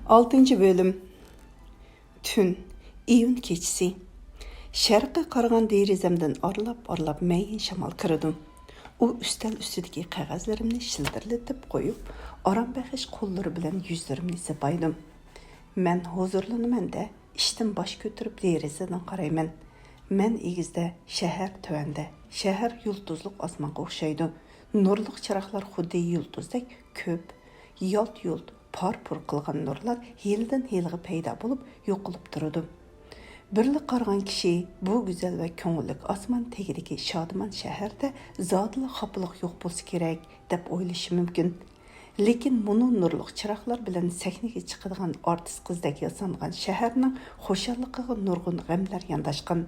ئالتىنچى بۆلۈم. تۈن، ئىيۇن كېچىسى. شەرققە قارىغان دېرىزەمدىن ئارىلاپ-ئارىلاپ مەيىن شامال كىرىدۇ. ئۇ ئۈستەل ئۈستىدىكى قەغەزلىرىمنى شىلدىرلىتىپ قويۇپ، ئارام بەخش قوللىرى بىلەن يۈزلىرىمنى سىپايدۇ. مەن ھۇزۇرلىنىمەن-دە، ئىشتىن باش كۆتۈرۈپ دېرىزىدىن قارايمەن. مەن ئېگىزدە، شەھەر تۆۋەندە. شەھەر يۇلتۇزلۇق ئاسمانغا ئوخشايدۇ. نۇرلۇق چىراغلار خۇددى يۇلتۇزدەك كۆپ. يالت-يۇلت، پار-پۇر قىلغان نۇرلار ھىيلىدىن ھىيلىغا پەيدا بولۇپ يوقىلىپ تۇرىدۇ. بىرلا قارىغان كىشى بۇ گۈزەل ۋە كۆڭۈللۈك ئاسمان تېگىدىكى شادىمان شەھەردە زادىلا خاپىلىق يوق بولسا كېرەك، دەپ ئويلىشى مۇمكىن. لېكىن مۇنۇ نۇرلۇق چىراغلار بىلەن سەھنىگە چىقىدىغان ئارتىس قىزدەك ياسانغان شەھەرنىڭ خۇشاللىقىغا نۇرغۇن غەملەر يانداشقان.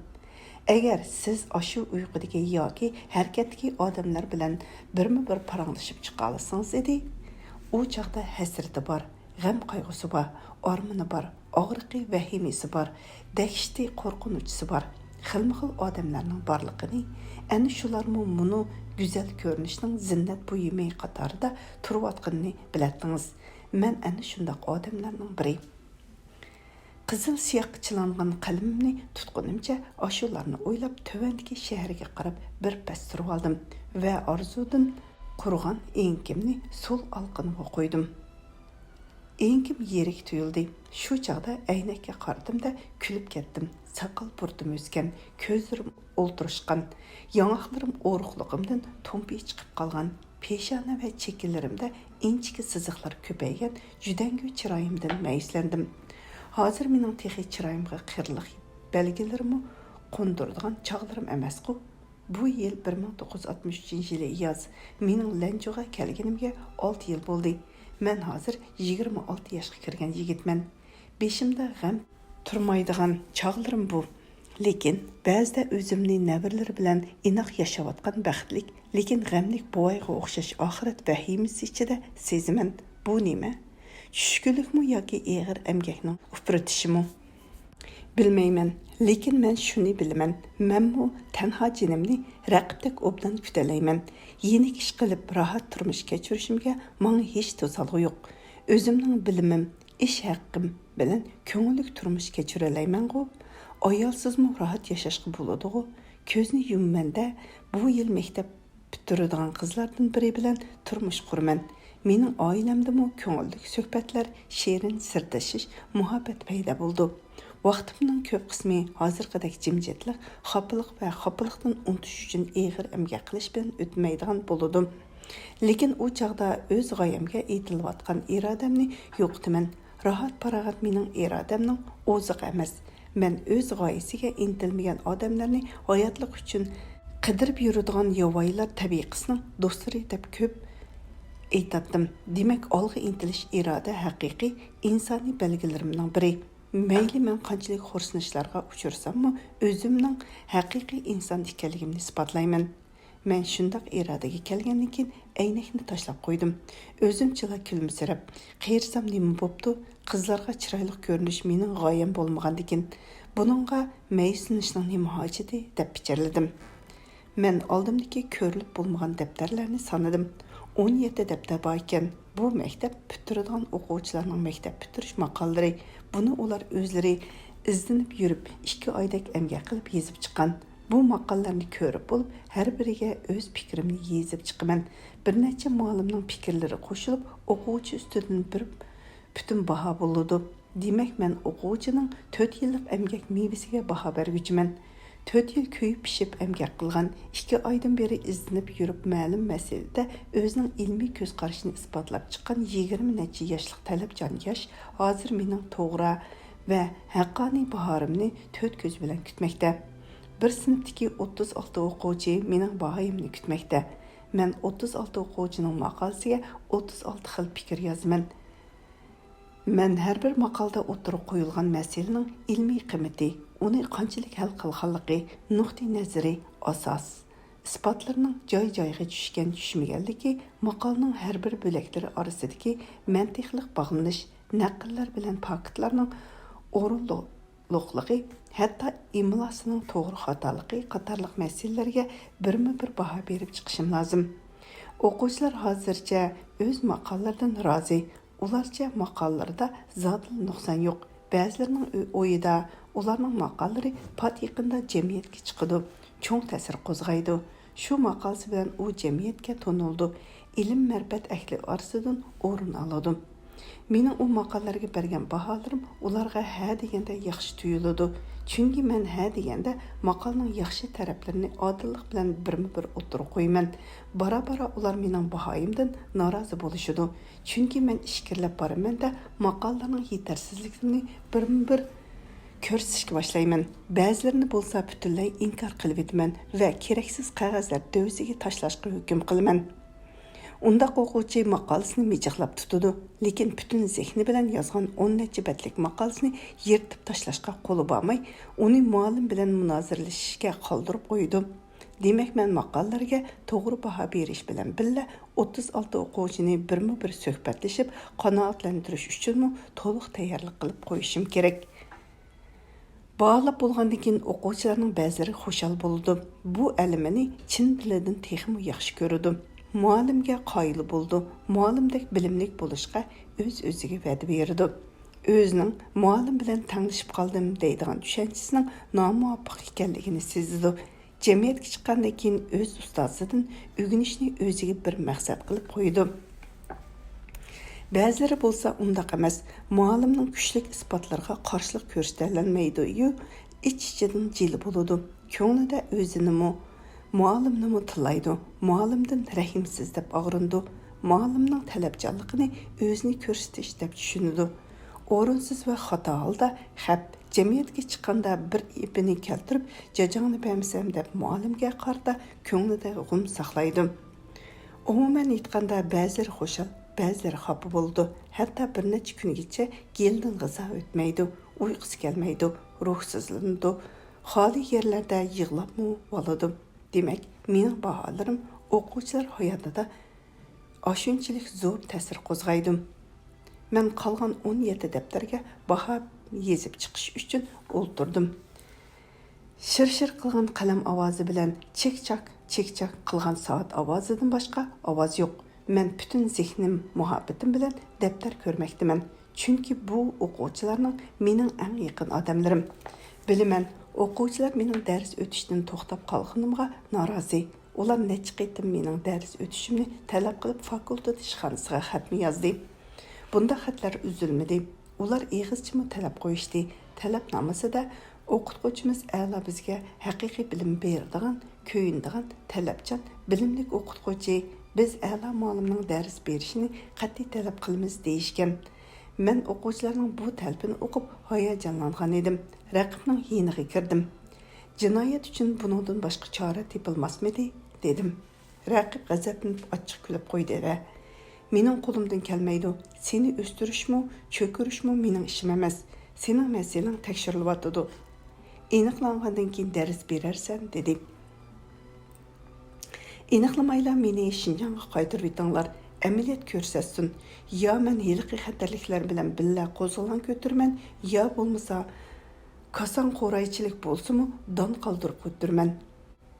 ئەگەر سىز ئاشۇ ئۇيقۇدىكى ياكى ھەرىكەتتىكى ئادەملەر بىلەن بىرمۇ بىر پاراڭلىشىپ چىقالىسىڭىز ئىدى، ئۇ چاغدا ھەسرىتى بار، غەم-قايغۇسى بار، ئارمىنى بار، ئاغرىقى، ۋەھىمىسى بار، دەھشىتى، قورقۇنچىسى بار خىلمۇخىل ئادەملەرنىڭ بارلىقىنى، ئەنە شۇلارمۇ مۇنۇ گۈزەل كۆرۈنۈشنىڭ زىننەت بۇيۇمى قاتارىدا تۇرۇۋاتقىنىنى بىلەتتىڭىز. مەن ئەنە شۇنداق ئادەملەرنىڭ بىرى. قىزىل سىياھقا چىلانغان قەلىمىمنى تۇتقىنىمچە ئاشۇلارنى ئويلاپ، تۆۋەندىكى شەھەرگە قاراپ بىر پەس تۇرۇۋالدىم ۋە ئارزۇدىن قۇرۇغان ئېڭىكىمنى سول ئالىقىنىمغا قويدۇم. ئېڭىكىم يىرىك تۇيۇلدى. شۇ چاغدا ئەينەككە قارىدىم-دە، كۈلۈپ كەتتىم. ساقال بۇرۇتۇم ئۆسكەن، كۆزلىرىم ئولتۇرۇشقان، ياڭاقلىرىم ئورۇقلۇقۇمدىن تومپىيى چىقىپ قالغان، پېشانە ۋە چېكىلىرىمدە ئىنچىكە سىزىقلار كۆپەيگەن، جۈدەڭگۈ چىرايىمدىن مەيۈسلەندىم. ھازىر مېنىڭ تېخى چىرايىمغا قېرىلىق بەلگىلىرىمۇ قوندۇرىدىغان چاغلىرىم ئەمەسقۇ. بۇ يىل بىر مىڭ توققۇز يۈز ئاتمىش ئۈچىنچى يىلى ياز. مېنىڭ لەنجۇغا كەلگىنىمگە ئالتە يىل بولدى. مەن ھازىر يىگىرمە ئالتە ياشقا كىرگەن يىگىتمەن. بېشىمدا غەم تۇرمايدىغان چاغلىرىم بۇ. لېكىن بەزىدە ئۆزۈمنى نەۋرىلىرى بىلەن ئىناق ياشاۋاتقان بەختلىك، لېكىن غەملىك بوۋايغا ئوخشاش ئاخىرەت ۋەھىمىسى ئىچىدە سېزىمەن. بۇ نېمە؟ چۈشكۈنلۈكمۇ ياكى ئېغىر ئەمگەكنىڭ ئۇپرىتىشىمۇ؟ بىلمەيمەن، لېكىن مەن شۇنى بىلىمەن، مەنمۇ تەنھا جېنىمنى رەقىبتەك ئوبدان كۈتەلەيمەن. يېنىك ئىش قىلىپ راھەت تۇرمۇش كەچۈرۈشۈمگە ماڭا ھېچ توسالغۇ يوق. ئۆزۈمنىڭ بىلىمىم، ئىش ھەققىم بىلەن كۆڭۈللۈك تۇرمۇش كەچۈرەلەيمەنغۇ؟ ئايالسىزمۇ راھەت ياشاشقا بولىدىغۇ؟ كۆزنى يۇمىمەندە، بۇ يىل مەكتەپ پۈتتۈرىدىغان قىزلاردىن بىرى بىلەن تۇرمۇش قۇرىمەن. مېنىڭ ئائىلەمدىمۇ كۆڭۈللۈك سۆھبەتلەر، شېرىن سىردىشىش، مۇھەببەت پەيدا بولىدۇ. ۋاقتىمنىڭ كۆپ قىسمى ھازىرقىدەك جىمجىتلىق، خاپىلىق ۋە خاپىلىقتىن ئۇنتۇش ئۈچۈن ئېغىر ئەمگەك قىلىش بىلەن ئۆتمەيدىغان بولىدۇ. لېكىن ئۇ چاغدا ئۆز غايەمگە ئېيتىلىۋاتقان ئىرادەمنى يوقىتىمەن. راھەت-پاراغەت مېنىڭ ئىرادەمنىڭ ئوزۇقى ئەمەس. مەن ئۆز غايىسىگە ئىنتىلمىگەن ئادەملەرنى ھاياتلىق ئۈچۈن قىدىرىپ يۈرىدىغان ياۋايىلار تەبىقىسىنىڭ دوستلىرى دەپ كۆپ ئېيتاتتىم. دېمەك، ئالغا ئىنتىلىش ئىرادە ھەقىقىي ئىنسانىي بەلگىلىرىمنىڭ بىرى. مەيلى مەن قانچىلىك خورسىنىشلارغا ئۇچرىساممۇ، ئۆزۈمنىڭ ھەقىقىي ئىنسان ئىكەنلىكىمنى ئىسپاتلايمەن. مەن شۇنداق ئىرادىگە كەلگەندىن كېيىن ئەينەكنى تاشلاپ قويدۇم. ئۆزۈمچىلا كۈلۈمسىرەپ، قېرىسام نېمە بوپتۇ؟ قىزلارغا چىرايلىق كۆرۈنۈش مېنىڭ غايەم بولمىغاندىكىن، بۇنىڭغا مەيۈسلىنىشنىڭ نېمە ھاجىتى؟ دەپ پىچىرلىدىم. مەن ئالدىمدىكى كۆرۈلۈپ بولمىغان دەپتەرلەرنى سانىدىم. ئون يەتتە دەپتەر بار ئىكەن. بۇ مەكتەپ پۈتتۈرىدىغان ئوقۇغۇچىلارنىڭ مەكتەپ پۈتتۈرۈش ماقالىلىرى. بۇنى ئۇلار ئۆزلىرى ئىزدىنىپ يۈرۈپ، ئىككى ئايدەك ئەمگەك قىلىپ يېزىپ چىققان. بۇ ماقالىلەرنى كۆرۈپ بولۇپ، ھەر بىرىگە ئۆز پىكرىمنى يېزىپ چىقىمەن. بىر نەچچە مۇئەللىمنىڭ پىكىرلىرى قوشۇلۇپ، ئوقۇغۇچى ئۈستىدىن بىر پۈتۈن باھا بولىدۇ. دېمەك، مەن ئوقۇغۇچىنىڭ تۆت يىللىق ئەمگەك مېۋىسىگە باھا بەرگۈچىمەن. تۆت يىل كۆيۈپ پىشىپ ئەمگەك قىلغان، ئىككى ئايدىن بېرى ئىزدىنىپ يۈرۈپ، مەلۇم مەسىلىدە ئۆزىنىڭ ئىلمىي كۆز قارىشىنى ئىسپاتلاپ چىققان يىگىرمە نەچچە ياشلىق تەلەپچان ياش ھازىر مېنىڭ توغرا ۋە ھەققانىي باھارىمنى تۆت كۆزى بىلەن كۈتمەكتە. بىر سىنىپتىكى ئوتتۇز ئالتە ئوقۇغۇچى مېنىڭ باھايىمنى كۈتمەكتە. مەن ئوتتۇز ئالتە ئوقۇغۇچىنىڭ ماقالىسىگە ئوتتۇز ئالتە خىل پىكىر يازىمەن. مەن ھەر بىر ماقالىدا ئوتتۇرىغا قويۇلغان مەسىلىنىڭ ئىلمىي قىممىتى، ئۇنى قانچىلىك ھەل قىلغانلىقى، نۇقتىئىنەزىرى، ئاساس، ئىسپاتلىرىنىڭ جاي-جايىغا چۈشكەن-چۈشمىگەنلىكى، ماقالىنىڭ ھەر بىر بۆلەكلىرى ئارىسىدىكى مەنتىقلىق باغلىنىش، نەقىللەر بىلەن پاكىتلارنىڭ ئورۇنلۇقلۇقلۇقى، ھەتتا ئىملاسىنىڭ توغرا خاتالىقى قاتارلىق مەسىلىلەرگە بىرمۇ بىر باھا بېرىپ چىقىشىم لازىم. ئوقۇغۇچىلار ھازىرچە ئۆز ماقالىلىرىدىن رازى. ئۇلارچە ماقالىلىرىدا زادىلا نۇقسان يوق. بەزىلىرىنىڭ ئۆ-، ئويىدا ئۇلارنىڭ ماقالىلىرى پات يېقىندا جەمئىيەتكە چىقىدۇ، چوڭ تەسىر قوزغايدۇ. شۇ ماقالىسى بىلەن ئۇ جەمئىيەتكە تونۇلىدۇ، ئىلىم-مەرىپەت ئەھلى ئارىسىدىن ئورۇن ئالىدۇ. مېنىڭ ئۇ ماقالىلەرگە بەرگەن باھالىرىم ئۇلارغا ھە دېگەندە ياخشى تۇيۇلىدۇ. چۈنكى مەن ھە دېگەندە ماقالىنىڭ ياخشى تەرەپلىرىنى ئادىللىق بىلەن بىرمۇ بىر ئوتتۇرىغا قويىمەن. بارا-بارا ئۇلار مېنىڭ باھايىمدىن نارازى بولۇشىدۇ. چۈنكى مەن ئىچكىرىلەپ بارىمەن-دە، ماقالىلەرنىڭ يېتەرسىزلىكلىرىنى بىرمۇ بىر كۆرسىتىشكە باشلايمەن. بەزىلىرىنى بولسا پۈتۈنلەي ئىنكار قىلىۋېتىمەن ۋە كېرەكسىز قەغەزلەر دۆۋىسىگە تاشلاشقا ھۆكۈم قىلىمەن. ئۇنداق ئوقۇغۇچى ماقالىسىنى مىجىقلاپ تۇتىدۇ، لېكىن پۈتۈن زېھنى بىلەن يازغان ئون نەچچە بەتلىك ماقالىسىنى يىرتىپ تاشلاشقا قولى بارماي، ئۇنى مۇئەللىم بىلەن مۇنازىرىلىشىشكە قالدۇرۇپ قويىدۇ. دېمەك، مەن ماقالىلەرگە توغرا باھا بېرىش بىلەن بىللە، ئوتتۇز ئالتە ئوقۇغۇچىنى بىرمۇ بىر سۆھبەتلىشىپ قانائەتلەندۈرۈش ئۈچۈنمۇ تولۇق تەييارلىق قىلىپ قويۇشۇم كېرەك. باھالاپ بولغاندىن كېيىن ئوقۇغۇچىلارنىڭ بەزىلىرى خۇشال بولىدۇ. بۇ ئەلىمىنى چىن دىلىدىن تېخىمۇ ياخشى كۆرىدۇ. مۇئەللىمگە قايىل بولىدۇ. مۇئەللىمدەك بىلىملىك بولۇشقا ئۆز-ئۆزىگە ۋەدە بېرىدۇ. ئۆزىنىڭ مۇئەللىم بىلەن تەڭلىشىپ قالدىم دەيدىغان چۈشەنچىسىنىڭ نامۇۋاپىق ئىكەنلىكىنى سېزىدۇ. جەمئىيەتكە چىققاندىن كېيىن ئۆز ئۇستازىدىن ئۆگىنىشنى ئۆزىگە بىر مەقسەت قىلىپ قويىدۇ. بەزىلىرى بولسا ئۇنداق ئەمەس، مۇئەللىمنىڭ كۈچلۈك ئىسپاتلىرىغا قارشىلىق كۆرسىتەلەلمەيدۇ-يۇ، ئىچ-ئىچىدىن جىلە بولىدۇ. كۆڭلىدە ئۆزىنىمۇ، مۇئەللىمنىمۇ تىللايدۇ. مۇئەللىمدىن رەھىمسىز دەپ ئاغرىنىدۇ. مۇئەللىمنىڭ تەلەپچانلىقىنى ئۆزىنى كۆرسىتىش دەپ چۈشىنىدۇ. ئورۇنسىز ۋە خاتا ھالدا خەپ، جەمئىيەتكە چىققاندا بىر ئېپىنى كەلتۈرۈپ، جاجاڭنى بەرمىسەم دەپ مۇئەللىمگە قارىتا كۆڭلىدە غۇم ساقلايدۇ. ئومۇمەن ئېيتقاندا، بەزىلىرى خۇشال، بەزىلىرى خاپا بولىدۇ. ھەتتا بىر نەچچە كۈنگىچە گېلىدىن غىزا ئۆتمەيدۇ، ئۇيقۇسى كەلمەيدۇ، روھسىزلىنىدۇ. خالىي يەرلەردە يىغلاپمۇ بولىدۇ. دېمەك، مېنىڭ باھالىرىم ئوقۇغۇچىلار ھاياتىدا ئاشۇنچىلىك زور تەسىر قوزغايدۇ. مەن قالغان ئون يەتتە دەپتەرگە باھا يېزىپ چىقىش ئۈچۈن ئولتۇردۇم. شىر-شىر قىلغان قەلەم ئاۋازى بىلەن چىك-چاك، چىك-چاك قىلغان سائەت ئاۋازىدىن باشقا ئاۋاز يوق. مەن پۈتۈن زېھنىم، مۇھەببىتىم بىلەن دەپتەر كۆرمەكتىمەن. چۈنكى بۇ ئوقۇغۇچىلارنىڭ مېنىڭ ئەڭ يېقىن ئادەملىرىم. بىلىمەن، ئوقۇغۇچىلار مېنىڭ دەرس ئۆتۈشتىن توختاپ قالغىنىمغا نارازى. ئۇلار نەچچە قېتىم مېنىڭ دەرس ئۆتۈشۈمنى تەلەپ قىلىپ، فاكۇلتېت ئىشخانىسىغا خەتمۇ يازدى. بۇنداق خەتلەر ئۈزۈلمىدى. ئۇلار ئېغىزچىمۇ تەلەپ قويۇشتى. تەلەپنامىسىدە، «ئوقۇتقۇچىمىز ئەلا بىزگە ھەقىقىي بىلىم بېرىدىغان، كۆيۈنىدىغان، تەلەپچان، بىلىملىك ئوقۇتقۇچى. بىز ئەلا مۇئەللىمنىڭ دەرس بېرىشىنى قەتئىي تەلەپ قىلىمىز» دېيىشكەن. مەن ئوقۇغۇچىلارنىڭ بۇ تەلىپىنى ئوقۇپ ھاياجانلانغان ئىدىم. رەقىبنىڭ يېنىغا كىردىم. «جىنايەت ئۈچۈن بۇنىڭدىن باشقا چارە تېپىلماسمىدى؟» دېدىم. رەقىب غەزەپلىنىپ ئاچچىق كۈلۈپ قويدى ۋە، «مېنىڭ قولۇمدىن كەلمەيدۇ. سېنى ئۆستۈرۈشمۇ، چۆكۈرۈشمۇ مېنىڭ ئىشىم ئەمەس. سېنىڭ مەسىلەڭ تەكشۈرۈلۈۋاتىدۇ. ئېنىقلانغاندىن كېيىن دەرس بېرەرسەن» دېدى. «ئېنىقلىمايلا مېنى شىنجاڭغا قايتۇرۇۋېتىڭلار، ئەمەلىيەت كۆرسەتسۇن. يا مەن ھېلىقى خەتەرلىكلەر بىلەن بىللە قوزغىلاڭ كۆتۈرىمەن، يا بولمىسا كاساڭ قورايچىلىك بولسىمۇ دان قالدۇرۇپ ئۆتتۈرىمەن.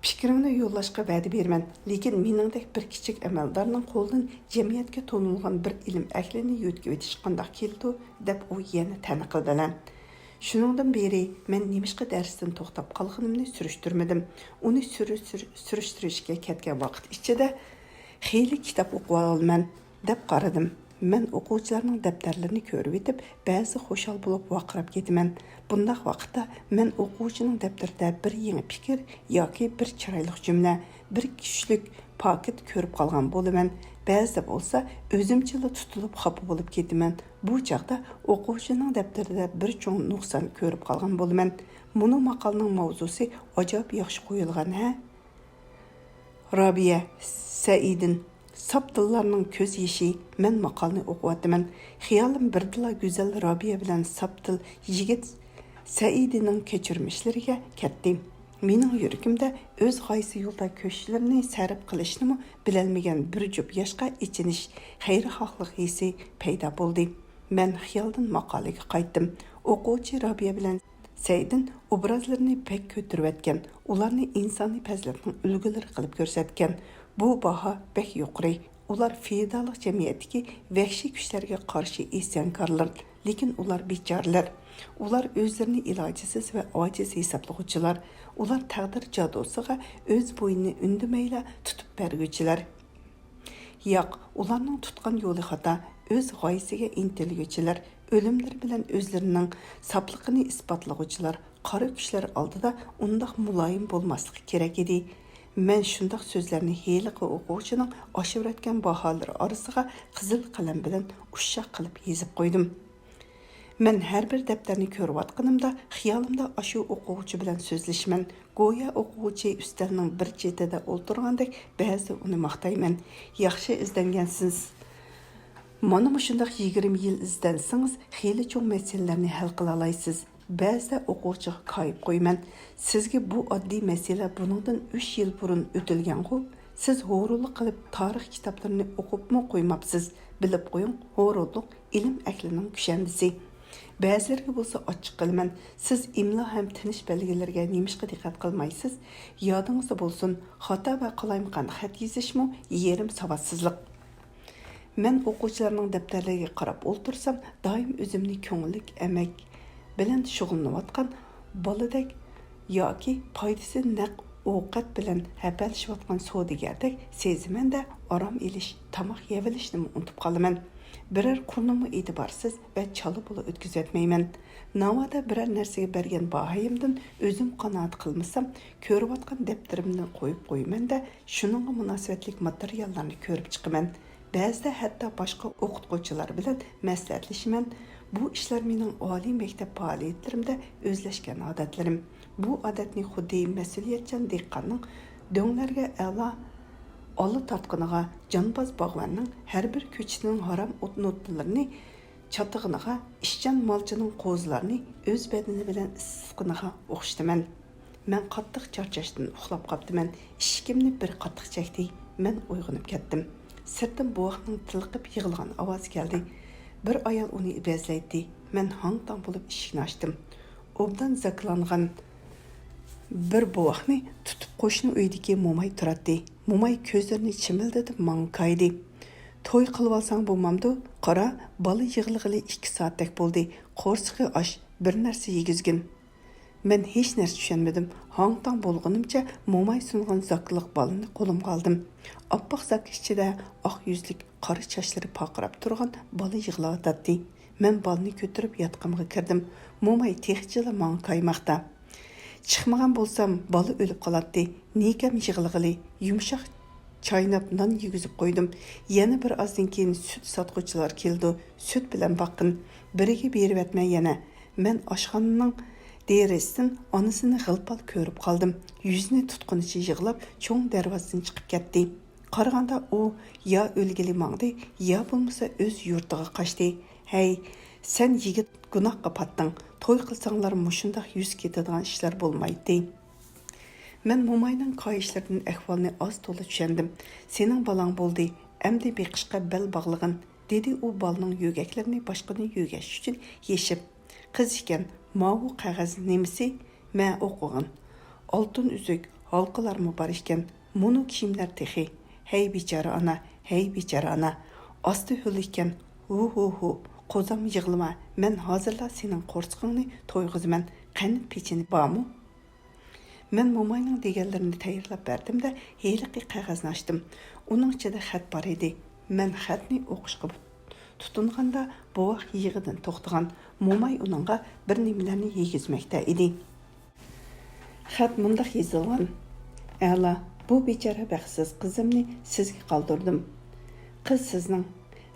پىكرىڭنى يوللاشقا ۋەدە بېرىمەن، لېكىن مېنىڭدەك بىر كىچىك ئەمەلدارنىڭ قولىدىن جەمئىيەتكە تونۇلغان بىر ئىلىم ئەھلىنى يۆتكىۋېتىش قانداق كېلىدۇ؟» دەپ ئۇ يەنە تەنقىدلەنە. شۇنىڭدىن بېرى مەن نېمىشقا دەرستىن توختاپ قالغىنىمنى سۈرۈشتۈرمىدىم. ئۇنى سۈرۈ-، سۈر-، سۈرۈشتۈرۈشكە كەتكەن ۋاقىت ئىچىدە خېلى كىتاب ئوقۇۋالىمەن. دەپ قارىدىم. مەن ئوقۇغۇچىلارنىڭ دەپتەرلىرىنى كۆرۈۋېتىپ، بەزى خۇشال بولۇپ ۋارقىراپ كېتىمەن. بۇنداق ۋاقىتتا مەن ئوقۇغۇچىنىڭ دەپتىرىدە بىر يېڭى پىكىر ياكى بىر چىرايلىق جۈملە، بىر كۈچلۈك پاكىت كۆرۈپ قالغان بولىمەن. بەزىدە بولسا ئۆزۈمچىلا تۇتۇلۇپ خاپا بولۇپ كېتىمەن. بۇ چاغدا ئوقۇغۇچىنىڭ دەپتىرىدە بىر چوڭ نۇقسان كۆرۈپ قالغان بولىمەن. مۇنۇ ماقالىنىڭ ماۋزۇسى ئاجايىپ ياخشى قويۇلغان ھە؟ رابىيە، سەئىدىن، ساپ تىللارنىڭ كۆز يېشى. مەن ماقالىنى ئوقۇۋاتىمەن. خىيالىم بىردىنلا گۈزەل رابىيە بىلەن ساپ تىل يىگىت سەئىدىنىڭ كەچۈرمىشلىرىگە كەتتى. مېنىڭ يۈرىكىمدە ئۆز غايىسى يولىدا كۈچلىرىنى سەرپ قىلىشنىمۇ بىلەلمىگەن بىر جۈپ ياشقا ئېچىنىش، خەيرىخاھلىق ھېسى پەيدا بولدى. مەن خىيالدىن ماقالىگە قايتتىم. ئوقۇغۇچى رابىيە بىلەن سەئىدىن ئوبرازلىرىنى بەك كۆتۈرۈۋەتكەن، ئۇلارنى ئىنسانىي پەزىلەتنىڭ ئۈلگىلىرى قىلىپ كۆرسەتكەن. بۇ باھا بەك يۇقىرى. ئۇلار فېئوداللىق جەمئىيەتتىكى ۋەھشىي كۈچلەرگە قارشى ئىسيانكارلار، لېكىن ئۇلار بىچارىلەر. ئۇلار ئۆزلىرىنى ئىلاجسىز ۋە ئاجىز ھېسابلىغۇچىلار. ئۇلار تەقدىر جادۇسىغا ئۆز بوينىنى ئۈندىمەيلا تۇتۇپ بەرگۈچىلەر. ياق، ئۇلارنىڭ تۇتقان يولى خاتا، ئۆز غايىسىگە ئىنتىلگۈچىلەر، ئۆلۈملىرى بىلەن ئۆزلىرىنىڭ ساپلىقىنى ئىسپاتلىغۇچىلار، قارا كۈچلەر ئالدىدا ئۇنداق مۇلايىم بولماسلىقى كېرەك ئىدى. مەن شۇنداق سۆزلەرنى ھېلىقى ئوقۇغۇچىنىڭ ئاشۇرۇۋەتكەن باھالىرى ئارىسىغا قىزىل قەلەم بىلەن ئۇششاق قىلىپ يېزىپ قويدۇم. مەن ھەر بىر دەپتەرنى كۆرۈۋاتقىنىمدا، خىيالىمدا ئاشۇ ئوقۇغۇچى بىلەن سۆزلىشىمەن. گويا ئوقۇغۇچى ئۈستەلنىڭ بىر چېتىدە ئولتۇرغاندەك بەزىدە ئۇنى ماختايمەن. ياخشى ئىزدەنگەنسىز. مانا مۇشۇنداق يىگىرمە يىل ئىزدەنسىڭىز، خېلى چوڭ مەسىلىلەرنى ھەل قىلالايسىز. بەزىدە ئوقۇغۇچىغا كايىپ قويىمەن. سىزگە بۇ ئاددىي مەسىلە بۇنىڭدىن ئۈچ يىل بۇرۇن ئۆتۈلگەنغۇ؟ سىز ھۇرۇنلۇق قىلىپ تارىخ كىتابلىرىنى ئوقۇپمۇ قويماپسىز. بىلىپ قويۇڭ، ھۇرۇنلۇق ئىلىم ئەھلىنىڭ كۈشەندىسى. بەزىلىرىگە بولسا ئاچچىق قىلىمەن، سىز ئىملا ھەم تىنىش بەلگىلىرىگە نېمىشقا دىققەت قىلمايسىز؟ يادىڭىزدا بولسۇن، خاتا ۋە قالايمىقان خەت يېزىشمۇ يېرىم ساۋاتسىزلىق. مەن ئوقۇغۇچىلارنىڭ دەپتەرلىرىگە قاراپ ئولتۇرسام، دائىم ئۆزۈمنى كۆڭۈللۈك ئەمەك بىلەن شۇغۇللىنىۋاتقان بالىدەك ياكى پايدىسى نەق ئوقەت بىلەن ھەپەلىشىۋاتقان سودىگەردەك سېزىمەن-دە، ئارام ئېلىش، تاماق يەۋېلىشنىمۇ ئۇنتۇپ قالىمەن. بىرەر قۇرنىمۇ ئېتىبارسىز ۋە چالا بۇلا ئۆتكۈزۈۋەتمەيمەن. ناۋادا بىرەر نەرسىگە بەرگەن باھايىمدىن ئۆزۈم قانائەت قىلمىسام، كۆرۈۋاتقان دەپتىرىمدىن قويۇپ قويىمەن-دە، شۇنىڭغا مۇناسىۋەتلىك ماتېرىياللارنى كۆرۈپ چىقىمەن. بەزىدە ھەتتا باشقا ئوقۇتقۇچىلار بىلەن مەسلىھەتلىشىمەن. بۇ ئىشلار مېنىڭ ئالىي مەكتەپ پائالىيەتلىرىمدە ئۆزلەشكەن ئادەتلىرىم. بۇ ئادەتنى خۇددى مەسئۇلىيەتچان دېھقاننىڭ دۆڭلەرگە ئەلا ئالا تارتقىنىغا، جانباز باغۋەننىڭ ھەر بىر كۆچىتىنىڭ ھارام ئوت-نوتىلىرىنى چاتىغىنىغا، ئىشچان مالچىنىڭ قوزىلارنى ئۆز بەدىنى بىلەن ئىسسىتقىنىغا ئوخشىتىمەن. مەن قاتتىق چارچاشتىن ئۇخلاپ قاپتىمەن. ئىشىكىمنى بىر قاتتىق چەكتى. مەن ئويغىنىپ كەتتىم. سىرتتىن بوۋاقنىڭ تېلىقىپ يىغلىغان ئاۋازى كەلدى. بىر ئايال ئۇنى بەزلەيتتى. مەن ھاڭ-تاڭ بولۇپ ئىشىكنى ئاچتىم. ئوبدان زاكىلانغان بىر بوۋاقنى تۇتۇپ قوشنا ئۆيدىكى موماي تۇراتتى. موماي كۆزلىرىنى چىمىلدىتىپ ماڭا كايىدى. توي قىلىۋالساڭ بولمامدۇ؟ قارا، بالا يىغلىغىلى ئىككى سائەتتەك بولدى. قورسىقى ئاچ، بىر نەرسە يېگۈزگىن. مەن ھېچ نەرسە چۈشەنمىدىم. ھاڭ-تاڭ بولغىنىمچە موماي سۇنغان زاكىلىق بالىنى قولۇمغا ئالدىم. ئاپئاق زاكا ئىچىدە ئاق يۈزلۈك، قارا چاچلىرى پارقىراپ تۇرغان بالا يىغلاۋاتاتتى. مەن بالىنى كۆتۈرۈپ ياتىقىمغا كىردىم. موماي تېخىچىلا ماڭا كايماقتا. چىقمىغان بولسام، بالا ئۆلۈپ قالاتتى. نېكەم يىغلىغىلى، يۇمشاق چايناپ نان يېگۈزۈپ قويدۇم. يەنە بىر ئازدىن كېيىن سۈت ساتقۇچىلار كېلىدۇ، سۈت بىلەن باققىن. بىرىگە بېرىۋەتمە يەنە. مەن ئاشخانىنىڭ دېرىزىسىدىن ئانىسىنى غىل-پال كۆرۈپ قالدىم. يۈزىنى تۇتقىنىچە يىغلاپ، چوڭ دەرۋازىدىن چىقىپ كەتتى. قارىغاندا ئۇ يا ئۆلگىلى ماڭدى، يا بولمىسا ئۆز يۇرتىغا قاچتى. ھەي، سەن يىگىت گۇناھقا پاتتىڭ. توي قىلساڭلار مۇشۇنداق يۈز كېتىدىغان ئىشلار بولمايتتى. مەن موماينىڭ كايىشلىرىدىن ئەھۋالنى ئاز-تولا چۈشەندىم. سېنىڭ بالاڭ بولدى، ئەمدى بېقىشقا بەل باغلىغىن، دېدى ئۇ بالىنىڭ يۆگەكلىرىنى باشقىدىن يۆگەش ئۈچۈن يېشىپ. قىز ئىكەن، ماۋۇ قەغەز نېمىسى؟ مە ئوقۇغىن. ئالتۇن ئۈزۈك، ھالقىلارمۇ بار ئىكەن. مۇنۇ كىيىملەر تېخى. ھەي بىچارە ئانا، ھەي بىچارە ئانا. ئاستا ھۆل ئىكەن. ھۇ ھۇ ھۇ. قوزام يىغلىما. مەن ھازىرلا سېنىڭ قورسىقىڭنى تويغۇزىمەن. قېنى پېچىنى بارمۇ؟ مەن موماينىڭ دېگەنلىرىنى تەييارلاپ بەردىم-دە، ھېلىقى قەغەزنى ئاچتىم. ئۇنىڭ ئىچىدە خەت بار ئىدى. مەن خەتنى ئوقۇشقا تۇتۇنغاندا، بوۋاق يىغىدىن توختىغان. موماي ئۇنىڭغا بىر نېمىلەرنى يېگۈزمەكتە ئىدى. خەت مۇنداق يېزىلغان: ئەلا، بۇ بىچارە بەختسىز قىزىمنى سىزگە قالدۇردۇم. قىز سىزنىڭ.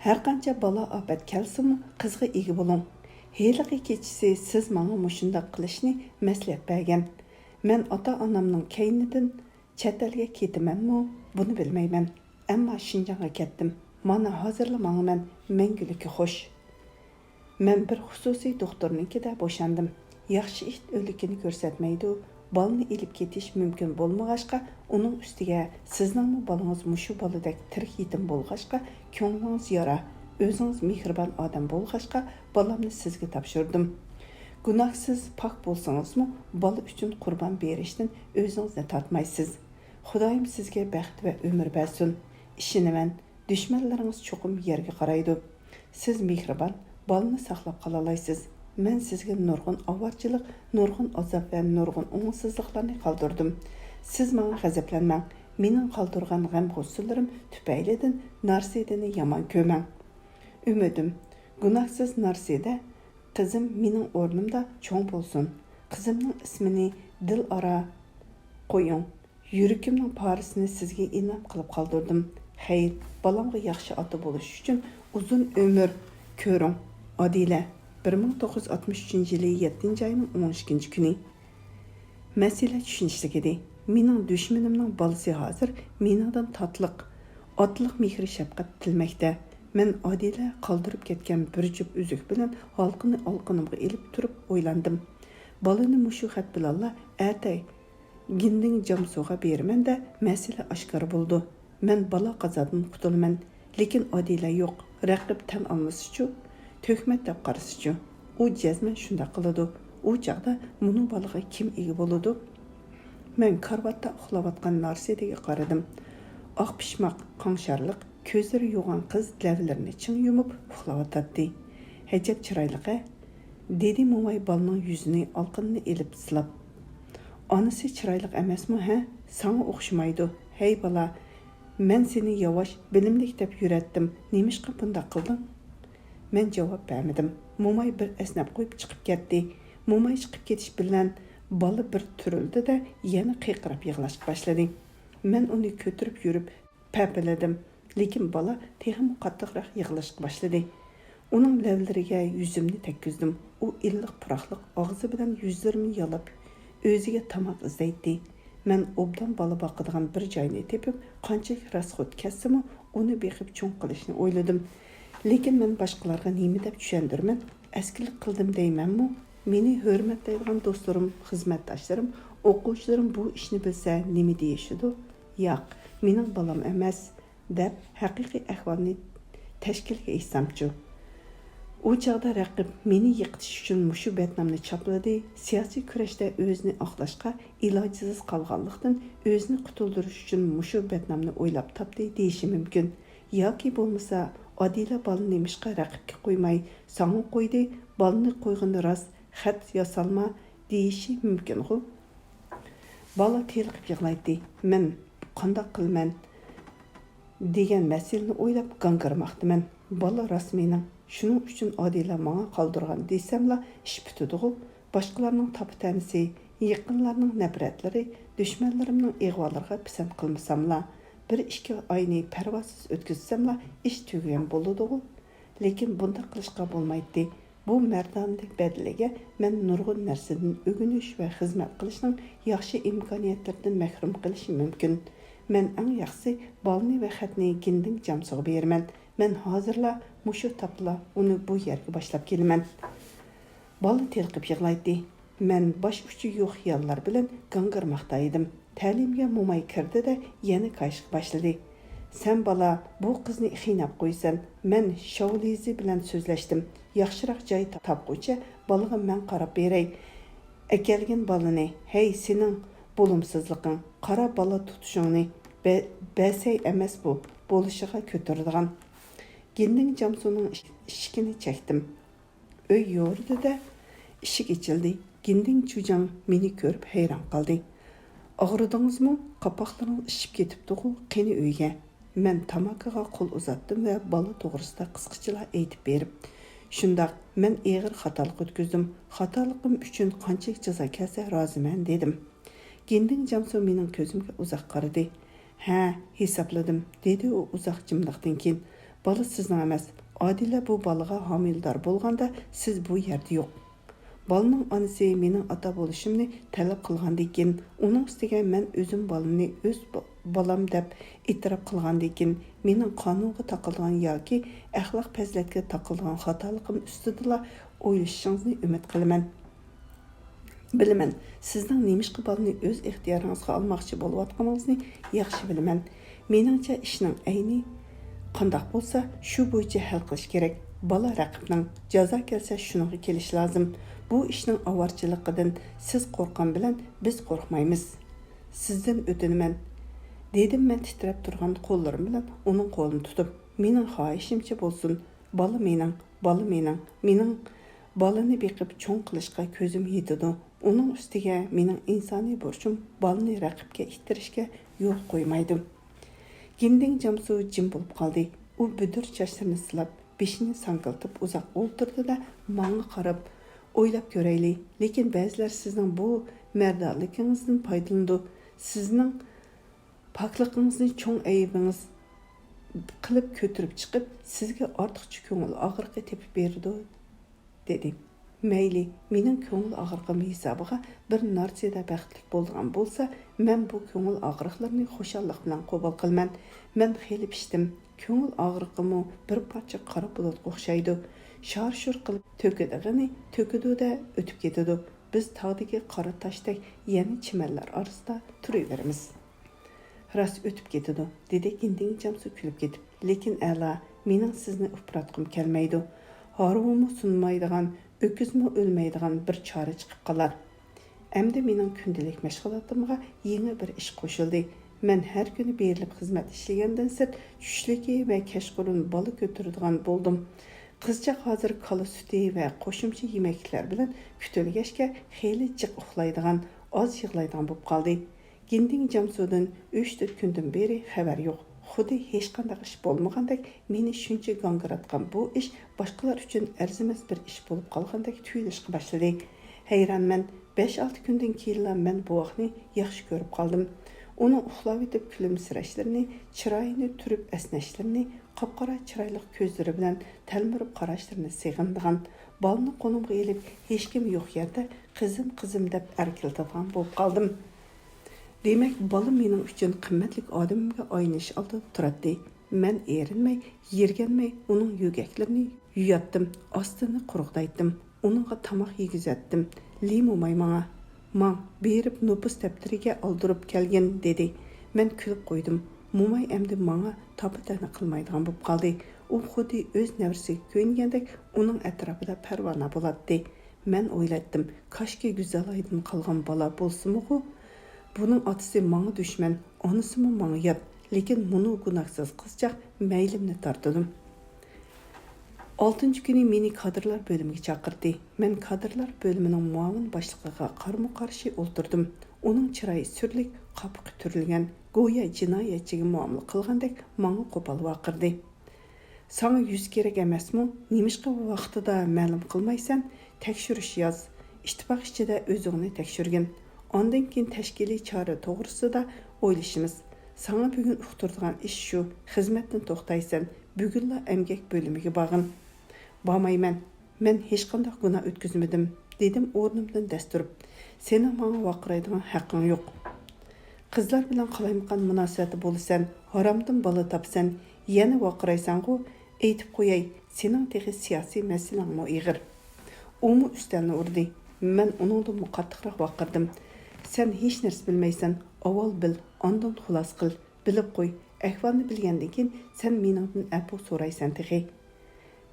ھەرقانچە بالا-ئاپەت كەلسىمۇ، قىزغا ئىگە بولۇڭ. ھېلىقى كېچىسى سىز ماڭا مۇشۇنداق قىلىشنى مەسلىھەت بەرگەن. مەن ئاتا-ئانامنىڭ كەينىدىن چەت ئەلگە كېتىمەنمۇ، بۇنى بىلمەيمەن. ئەمما شىنجاڭغا كەتتىم. مانا ھازىرلا ماڭىمەن. مەڭگۈلۈككە خوش. مەن بىر خۇسۇسىي دوختۇرنىڭكىدە بوشاندىم. ياخشى ئىت ئۆلۈكىنى كۆرسەتمەيدۇ. بالىنى ئېلىپ كېتىش مۇمكىن بولمىغاچقا، ئۇنىڭ ئۈستىگە سىزنىڭمۇ بالىڭىز مۇشۇ بالىدەك تىرىك يېتىم بولغاچقا، كۆڭلىڭىز يارا، ئۆزىڭىز مېھرىبان ئادەم بولغاچقا، بالامنى سىزگە تاپشۇردۇم. گۇناھسىز، پاك بولسىڭىزمۇ، بالا ئۈچۈن قۇربان بېرىشتىن ئۆزىڭىزنى تارتمايسىز. خۇدايىم سىزگە بەخت ۋە ئۆمۈر بەرسۇن. ئىشىنىمەن، دۈشمەنلىرىڭىز چوقۇم يەرگە قارايدۇ. سىز مېھرىبان، بالىنى ساقلاپ قالالايسىز. مەن سىزگە نۇرغۇن ئاۋارىچىلىق، نۇرغۇن ئازاب ۋە نۇرغۇن ئوڭۇشسىزلىقلارنى قالدۇردۇم. سىز ماڭا غەزەپلەنمەڭ. مېنىڭ قالدۇرغان غەم-غۇسسىلىرىم تۈپەيلىدىن نارسىدىنى يامان كۆرمەڭ. ئۈمىدىم، گۇناھسىز نارسىدە قىزىم مېنىڭ ئورنۇمدا چوڭ بولسۇن. قىزىمنىڭ ئىسمىنى دىلئارا قويۇڭ. يۈرىكىمنىڭ پارىسىنى سىزگە ئىنئام قىلىپ قالدۇردۇم. خەير، بالامغا ياخشى ئاتا بولۇش ئۈچۈن ئۇزۇن ئۆمۈر كۆرۈڭ. ئادىلە، بىر مىڭ توققۇز يۈز ئاتمىش ئۈچىنچى يىلى يەتتىنچى ئاينىڭ ئون ئىككىنچى كۈنى. مەسىلە چۈشىنىشلىك ئىدى. مېنىڭ دۈشمىنىمنىڭ بالىسى ھازىر مېنىڭدىن تاتلىق، ئاتىلىق مېھرى-شەپقەت تىلىمەكتە. مەن ئادىلە قالدۇرۇپ كەتكەن بىر جۈپ ئۈزۈك بىلەن ھالقىنى ئالىقىنىمغا ئېلىپ تۇرۇپ ئويلاندىم. بالىنى مۇشۇ خەت بىلەنلا ئەتە گىندىڭ جامسۇغا بېرىمەن-دە، مەسىلە ئاشكارا بولىدۇ. مەن بالا-قازادىن قۇتۇلىمەن. لېكىن ئادىلە يوق، رەقىب تەن ئالمىسىچۇ؟ تۆھمەت دەپ قارىسىچۇ؟ ئۇ جەزمەن شۇنداق قىلىدۇ. ئۇ چاغدا مۇنۇ بالىغا كىم ئىگە بولىدۇ؟ مەن كارىۋاتتا ئۇخلاۋاتقان نارسىدىگە قارىدىم. ئاق پىشماق، قاڭشارلىق، كۆزلىرى يوغان قىز لەۋلىرىنى چىڭ يۇمۇپ ئۇخلاۋاتاتتى. ئەجەب چىرايلىق-ھە! دېدى موماي بالىنىڭ يۈزىنى ئالىقىنىنى ئېلىپ سىلاپ. ئانىسى چىرايلىق ئەمەسمۇ ھە؟ ساڭا ئوخشىمايدۇ. ھەي بالا، مەن سېنى ياۋاش، بىلىملىك دەپ يۈرەتتىم. نېمىشقا بۇنداق قىلدىڭ؟ مەن جاۋاب بەرمىدىم. موماي بىر ئەسنەپ قويۇپ چىقىپ كەتتى. موماي چىقىپ كېتىش بىلەن بالا بىر تۈرۈلدى-دە، يەنە قىيقىراپ يىغلاشقا باشلىدى. مەن ئۇنى كۆتۈرۈپ يۈرۈپ پەپىلىدىم. لېكىن بالا تېخىمۇ قاتتىقراق يىغلاشقا باشلىدى. ئۇنىڭ لەۋلىرىگە يۈزۈمنى تەگكۈزدۈم. ئۇ ئىللىق پۇراقلىق ئاغزى بىلەن يۈزلىرىمنى يالاپ، ئۆزىگە تاماق ئىزدەيتتى. مەن ئوبدان بالا باقىدىغان بىر جاينى تېپىپ، قانچىلىك راسخوت كەتسىمۇ، ئۇنى بېقىپ چوڭ قىلىشنى ئويلىدىم. لېكىن مەن باشقىلارغا نېمە دەپ چۈشەندۈرىمەن؟ ئەسكىلىك قىلدىم دەيمەنمۇ؟ مېنى ھۆرمەتلەيدىغان دوستلىرىم، خىزمەتداشلىرىم، ئوقۇغۇچىلىرىم بۇ ئىشنى بىلسە نېمە دېيىشىدۇ؟ ياق، مېنىڭ بالام ئەمەس، دەپ ھەقىقىي ئەھۋالنى تەشكىلگە ئېيتسامچۇ؟ ئۇ چاغدا رەقىب مېنى يىقىتىش ئۈچۈن مۇشۇ بەتنامنى چاپلىدى، سىياسىي كۈرەشتە ئۆزىنى ئاقلاشقا ئىلاجىسىز قالغانلىقتىن، ئۆزىنى قۇتۇلدۇرۇش ئۈچۈن مۇشۇ بەتنامنى ئويلاپ تاپتى دېيىشى مۇمكىن. ياكى بولمىسا، ئادىلە بالىنى نېمىشقا رەقىبكە قويماي، ساڭا قويدى، بالىنى قويغىنى راست، خەت ياسالما دېيىشى مۇمكىنغۇ؟ بالا تېلىقىپ يىغلايتتى. مەن قانداق قىلىمەن دېگەن مەسىلىنى ئويلاپ گاڭگىرىماقتىمەن. بالا راست مېنىڭ، شۇنىڭ ئۈچۈن ئادىلە ماڭا قالدۇرغان دېسەملا ئىش پۈتىدىغۇ؟ باشقىلارنىڭ تاپا-تەنىسى، يېقىنلارنىڭ نەپرەتلىرى، دۈشمەنلىرىمنىڭ ئىغۋالىرىغا پىسەنت قىلمىساملا، بىر ئىككى ئاينى پەرۋاسىز ئۆتكۈزسەملا ئىش تۈگىگەن بولىدىغۇ؟ لېكىن بۇنداق قىلىشقا بولمايتتى. بۇ مەردانىلىك بەدىلىگە مەن نۇرغۇن نەرسىدىن ئۆگىنىش ۋە خىزمەت قىلىشنىڭ ياخشى ئىمكانىيەتلىرىدىن مەھرۇم قېلىشىم مۇمكىن. مەن ئەڭ ياخشىسى بالىنى ۋە خەتنى گىندىڭ جامسۇغا بېرىمەن. مەن ھازىرلا مۇشۇ تاپلا ئۇنى بۇ يەرگە باشلاپ كېلىمەن. بالا تېلىقىپ يىغلايتتى. مەن باش ئۇچى يوق خىياللار بىلەن گاڭگىرىماقتا ئىدىم. تەلىيىمگە موماي كىردى-دە، يەنە كايىشقا باشلىدى. سەن بالا، بۇ قىزنى قىيناپ قويىسەن. مەن شاۋلىزى بىلەن سۆزلەشتىم. ياخشىراق جاي تاپقۇچە بالىغا مەن قاراپ بېرەي. ئەكەلگىن بالىنى. ھەي، سېنىڭ بولۇمسىزلىقىڭ. قارا بالا تۇتۇشۇڭنى. بە-، بەسەي ئەمەس بۇ، بولۇشىغا كۆتۈرىدىغان. گىندىڭ جامسۇنىڭ ئىشىكىنى چەكتىم. ئۆي يورۇدى-دە، ئىشىك ئېچىلدى. گىندىڭ چۈجاڭ مېنى كۆرۈپ ھەيران قالدى. ئاغرىدىڭىزمۇ؟ قاپاقلىرىڭىز ئىششىپ كېتىپتىغۇ، قېنى ئۆيگە؟ مەن تاماكىغا قول ئۇزاتتىم ۋە بالا توغرىسىدا قىسقىچىلا ئېيتىپ بېرىپ، شۇنداق، مەن ئېغىر خاتالىق ئۆتكۈزدۈم. خاتالىقىم ئۈچۈن قانچىلىك جازا كەلسە رازىمەن، دېدىم. گىندىڭ جامسۇ مېنىڭ كۆزۈمگە ئۇزاق قارىدى. ھە، ھېسابلىدىم، دېدى ئۇ ئۇزاق جىملىقتىن كېيىن. بالا سىزنىڭ ئەمەس. ئادىلە بۇ بالىغا ھامىلىدار بولغاندا سىز بۇ يەردە يوق. بالىنىڭ ئانىسى مېنىڭ ئاتا بولۇشۇمنى تەلەپ قىلغاندىكىن، ئۇنىڭ ئۈستىگە مەن ئۆزۈم بالىنى ئۆز با-، بالام دەپ ئېتىراپ قىلغاندىكىن، مېنىڭ قانۇنغا تاقىلىدىغان ياكى ئەخلاق پەزىلەتكە تاقىلىدىغان خاتالىقىم ئۈستىدىلا ئويلىشىشىڭىزنى ئۈمىد قىلىمەن. بىلىمەن، سىزنىڭ نېمىشقا بالىنى ئۆز ئىختىيارىڭىزغا ئالماقچى بولۇۋاتقىنىڭىزنى ياخشى بىلىمەن. مېنىڭچە، ئىشنىڭ ئەينى قانداق بولسا، شۇ بويىچە ھەل قىلىش كېرەك. بالا رەقىبنىڭ، جازا كەلسە، شۇنىڭغا كېلىشى لازىم. بۇ ئىشنىڭ ئاۋارىچىلىقىدىن سىز قورققان بىلەن بىز قورقمايمىز. سىزدىن ئۆتۈنىمەن، دېدىم مەن تىترەپ تۇرغان قوللىرىم بىلەن ئۇنىڭ قولىنى تۇتۇپ. مېنىڭ خاھىشىمچە بولسۇن، بالا مېنىڭ، بالا مېنىڭ، مېنىڭ بالىنى بېقىپ چوڭ قىلىشقا كۆزۈم يېتىدۇ. ئۇنىڭ ئۈستىگە مېنىڭ ئىنسانىي بۇرچۇم بالىنى رەقىبكە ئىتتىرىشكە يول قويمايدۇ. گىندىڭ جامسۇ جىم بولۇپ قالدى. ئۇ بۈدۈر چاچلىرىنى سىلاپ، بېشىنى ساڭگىلىتىپ ئۇزاق ئولتۇردى-دە، ماڭا قاراپ، ئويلاپ كۆرەيلى، لېكىن بەزىلەر سىزنىڭ بۇ مەردانىلىكىڭىزدىن پايدىلىنىدۇ. سىزنىڭ پاكلىقىڭىزنى چوڭ ئەيىبىڭىز قىلىپ كۆتۈرۈپ چىقىپ، سىزگە ئارتۇقچە كۆڭۈل ئاغرىقى تېپىپ بېرىدۇ، دېدى. مەيلى، مېنىڭ كۆڭۈل ئاغرىقىم ھېسابىغا بىر نارسىدە بەختلىك بولىدىغان بولسا، مەن بۇ كۆڭۈل ئاغرىقلىرىنى خۇشاللىق بىلەن قوبۇل قىلىمەن. مەن خېلى پىشتىم. كۆڭۈل ئاغرىقىمۇ بىر پارچە قارا بۇلۇتقا ئوخشايدۇ. شار-شۇر قىلىپ تۆكىدىغىنى تۆكىدۇ-دە، ئۆتۈپ كېتىدۇ. بىز تاغدىكى قارا تاشتەك يەنە چىمەنلەر ئارىسىدا تۇرۇۋېرىمىز. راست ئۆتۈپ كېتىدۇ، دېدى گىندىڭ جامسۇ كۈلۈپ كېتىپ. لېكىن ئەلا، مېنىڭ سىزنى ئۇپراتقۇم كەلمەيدۇ. ھارۋىمۇ سۇنمايدىغان، ئۆكۈزمۇ ئۆلمەيدىغان بىر چارە چىقىپ قالار. ئەمدى مېنىڭ كۈندىلىك مەشغۇلاتىمغا يېڭى بىر ئىش قوشۇلدى. مەن ھەر كۈنى بېرىلىپ خىزمەت ئىشلىگەندىن سىرت، چۈشلۈكى ۋە كەچقۇرۇن بالا كۆتۈرىدىغان بولدۇم. قىزچاق ھازىر كالا سۈتى ۋە قوشۇمچە يېمەكلىكلەر بىلەن كۈتۈلگەچكە خېلى جىق ئۇخلايدىغان، ئاز يىغلايدىغان بولۇپ قالدى. گىندىڭ جامسۇدىن ئۈچ تۆت كۈندىن بېرى خەۋەر يوق. خۇددى ھېچقانداق ئىش بولمىغاندەك، مېنى شۇنچە گاڭگىراتقان بۇ ئىش باشقىلار ئۈچۈن ئەرزىمەس بىر ئىش بولۇپ قالغاندەك تۇيۇلۇشقا باشلىدى. ھەيرانمەن، بەش-ئالتە كۈندىن كېيىنلا مەن بوۋاقنى ياخشى كۆرۈپ قالدىم. ئۇنىڭ ئۇخلاۋېتىپ كۈلۈمسىرەشلىرىنى، چىرايىنى تۈرۈپ ئەسنەشلىرىنى، قاپقارا چىرايلىق كۆزلىرى بىلەن تەلمۈرۈپ قاراشلىرىنى سېغىنىدىغان، بالىنى قولۇمغا ئېلىپ، ھېچكىم يوق يەردە «قىزىم، قىزىم» دەپ ئەركىلىتىدىغان بولۇپ قالدىم. دېمەك، بالا مېنىڭ ئۈچۈن قىممەتلىك ئادىمىمگە ئايلىنىش ئالدىدا تۇراتتى. مەن ئېرىنمەي، يىرگەنمەي ئۇنىڭ يۆگەكلىرىنى يۇياتتىم، ئاستىنى قۇرغۇدايتتىم، ئۇنىڭغا تاماق يېگۈزەتتىم. لى موماي ماڭا، «ماڭ، بېرىپ نوپۇس دەپتىرىگە ئالدۇرۇپ كەلگىن» دېدى. مەن كۈلۈپ قويدۇم. موماي ئەمدى ماڭا تاپا-تەنە قىلمايدىغان بولۇپ قالدى. ئۇ خۇددى ئۆز نەۋرىسىگە كۆيۈنگەندەك ئۇنىڭ ئەتراپىدا پەرۋانە بولاتتى. مەن ئويلايتتىم، كاشكى گۈزەلايدىن قالغان بالا بولسىمۇغۇ؟ بۇنىڭ ئاتىسى ماڭا دۈشمەن، ئانىسىمۇ ماڭا يات، لېكىن مۇنۇ گۇناھسىز قىزچاق مەيلىمنى تارتىدۇ. ئالتىنچى كۈنى مېنى كادىرلار بۆلۈمىگە چاقىردى. مەن كادىرلار بۆلۈمىنىڭ مۇئاۋىن باشلىقىغا قارمۇ قارشى ئولتۇردۇم. ئۇنىڭ چىرايى سۈرلۈك، قاپىقى تۈرۈلگەن، گويا جىنايەتچىگە مۇئامىلە قىلغاندەك ماڭا قوپال ۋارقىرىدى. «ساڭا يۈز كېرەك ئەمەسمۇ؟ نېمىشقا ۋاقتىدا مەلۇم قىلمايسەن؟ تەكشۈرۈش ياز. ئىتتىپاق ئىچىدە ئۆزۈڭنى تەكشۈرگىن. ئاندىن كېيىن تەشكىلىي چارە توغرىسىدا ئويلىشىمىز. ساڭا بۈگۈن ئۇقتۇرىدىغان ئىش شۇ، خىزمەتتىن توختايسەن، بۈگۈنلا ئەمگەك بۆلۈمىگە بارغىن.» «بارمايمەن. مەن ھېچقانداق گۇناھ ئۆتكۈزمىدىم»، دېدىم ئورنۇمدىن دەس تۇرۇپ. «سېنىڭ ماڭا ۋارقىرايدىغان ھەققىڭ يوق. قىزلار بىلەن قالايمىقان مۇناسىۋەتتە بولىسەن، ھارامدىن بالا تاپىسەن، يەنە ۋارقىرايسەنغۇ؟ ئېيتىپ قوياي، سېنىڭ تېخى سىياسىي مەسىلەڭمۇ ئېغىر.» ئۇمۇ ئۈستەلنى ئۇردى. مەن ئۇنىڭدىنمۇ قاتتىقراق ۋارقىرىدىم. «سەن ھېچ نەرسە بىلمەيسەن، ئاۋۋال بىل، ئاندىن خۇلاسە قىل. بىلىپ قوي، ئەھۋالنى بىلگەندىن كېيىن سەن مېنىڭدىن ئەپۇ سورايسەن تېخى.»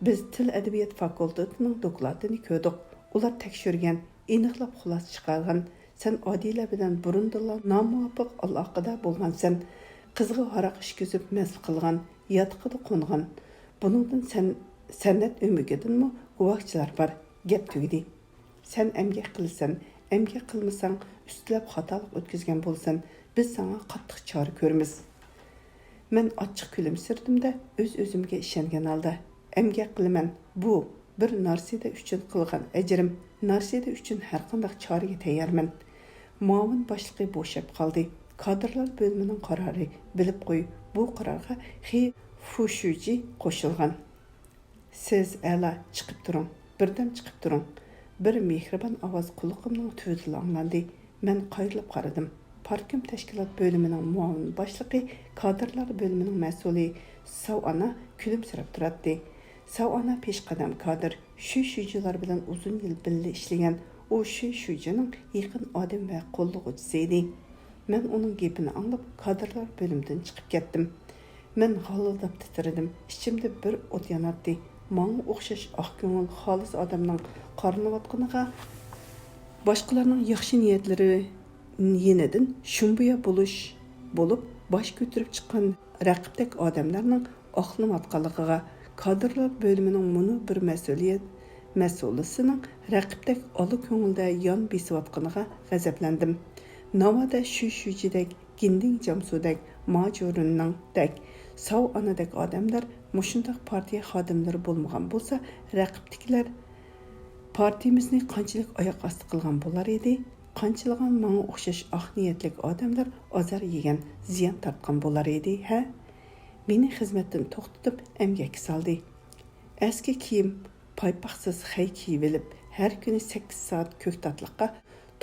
بىز تىل ئەدەبىيات فاكۇلتېتىنىڭ دوكلاتىنى كۆردۇق. ئۇلار تەكشۈرگەن، ئېنىقلاپ خۇلاسە چىقارغان. سەن ئادىلە بىلەن بۇرۇندىنلا نامۇۋاپىق ئالاقىدە بولغانسەن. قىزغا ھاراق ئىچكۈزۈپ مەست قىلغان، ياتىقىدا قونغان. بۇنىڭدىن سەن، سەنئەت ئۆمىكىدىنمۇ گۇۋاھچىلار بار. گەپ تۈگىدى. سەن ئەمگەك قىلىسەن، ئەمگەك قىلمىساڭ، ئۈستىلەپ خاتالىق ئۆتكۈزگەن بولىسەن، بىز ساڭا قاتتىق چارە كۆرىمىز. مەن ئاچچىق كۈلۈمسىرىدىم-دە، ئۆز-ئۆزۈمگە ئىشەنگەن ھالدا، ئەمگەك قىلىمەن، بۇ بىر نارسىدە ئۈچۈن قىلغان ئەجرىم، نارسىدە ئۈچۈن ھەرقانداق چارىگە تەييارمەن. مۇئاۋىن باشلىقى بوشاپ قالدى. كادىرلار بۆلۈمىنىڭ قارارى، بىلىپ قوي، بۇ قارارغا خې فۇشۈجى قوشۇلغان. سىز ئەلا، چىقىپ تۇرۇڭ، بىردەم چىقىپ تۇرۇڭ. بىر مېھرىبان ئاۋاز قۇلىقىمنىڭ تۈۋىدىلا ئاڭلاندى. مەن قايرىلىپ قارىدىم. پارتكوم تەشكىلات بۆلۈمىنىڭ مۇئاۋىن باشلىقى، كادىرلار بۆلۈمىنىڭ مەسئۇلى ساۋ ئانا كۈلۈمسىرەپ تۇراتتى. ساۋ ئانا پېشقەدەم كادىر، شۈي شۈيجىلار بىلەن ئۇزۇن يىل بىللە ئىشلىگەن، ئۇ شۈي شۈيجىنىڭ يېقىن ئادىمى ۋە قوللىغۇچىسى ئىدى. مەن ئۇنىڭ گېپىنى ئاڭلاپ، كادىرلار بۆلۈمىدىن چىقىپ كەتتىم. مەن غالىلداپ تىترىدىم. ئىچىمدە بىر ئوت ياناتتى. ماڭا ئوخشاش ئاق كۆڭۈل، خالىس ئادەمنىڭ قارىلىنىۋاتقىنىغا، باشقىلارنىڭ ياخشى نىيەتلىرى يېنىدىن شۇمبۇيا بولۇش بولۇپ، باش كۆتۈرۈپ چىققان رەقىبتەك ئادەملەرنىڭ ئاقلىنىۋاتقانلىقىغا، كادىرلار بۆلۈمىنىڭ مۇنۇ بىر مەسئۇلىيەت مەسئۇلىسىنىڭ رەقىبتەك ئالا كۆڭۈلدە يان بېسىۋاتقىنىغا غەزەپلەندىم. ناۋادا شۈي شۈيجىدەك، گىندىڭ جامسۇدەك، ما جورۇننىڭدەك، ساۋ ئانىدەك ئادەملەر مۇشۇنداق پارتىيە خادىملىرى بولمىغان بولسا، رەقىبتىكىلەر پارتىيىمىزنى قانچىلىك ئاياق ئاستى قىلغان بولار ئىدى؟ قانچىلىغان ماڭا ئوخشاش ئاق نىيەتلىك ئادەملەر ئازار يېگەن، زىيان تارتقان بولار ئىدى، ھە؟ مېنى خىزمەتتىن توختىتىپ، ئەمگەككە سالدى. ئەسكى كىيىم، پايپاقسىز خەي كىيىۋېلىپ، ھەر كۈنى سەككىز سائەت كۆكتاتلىققا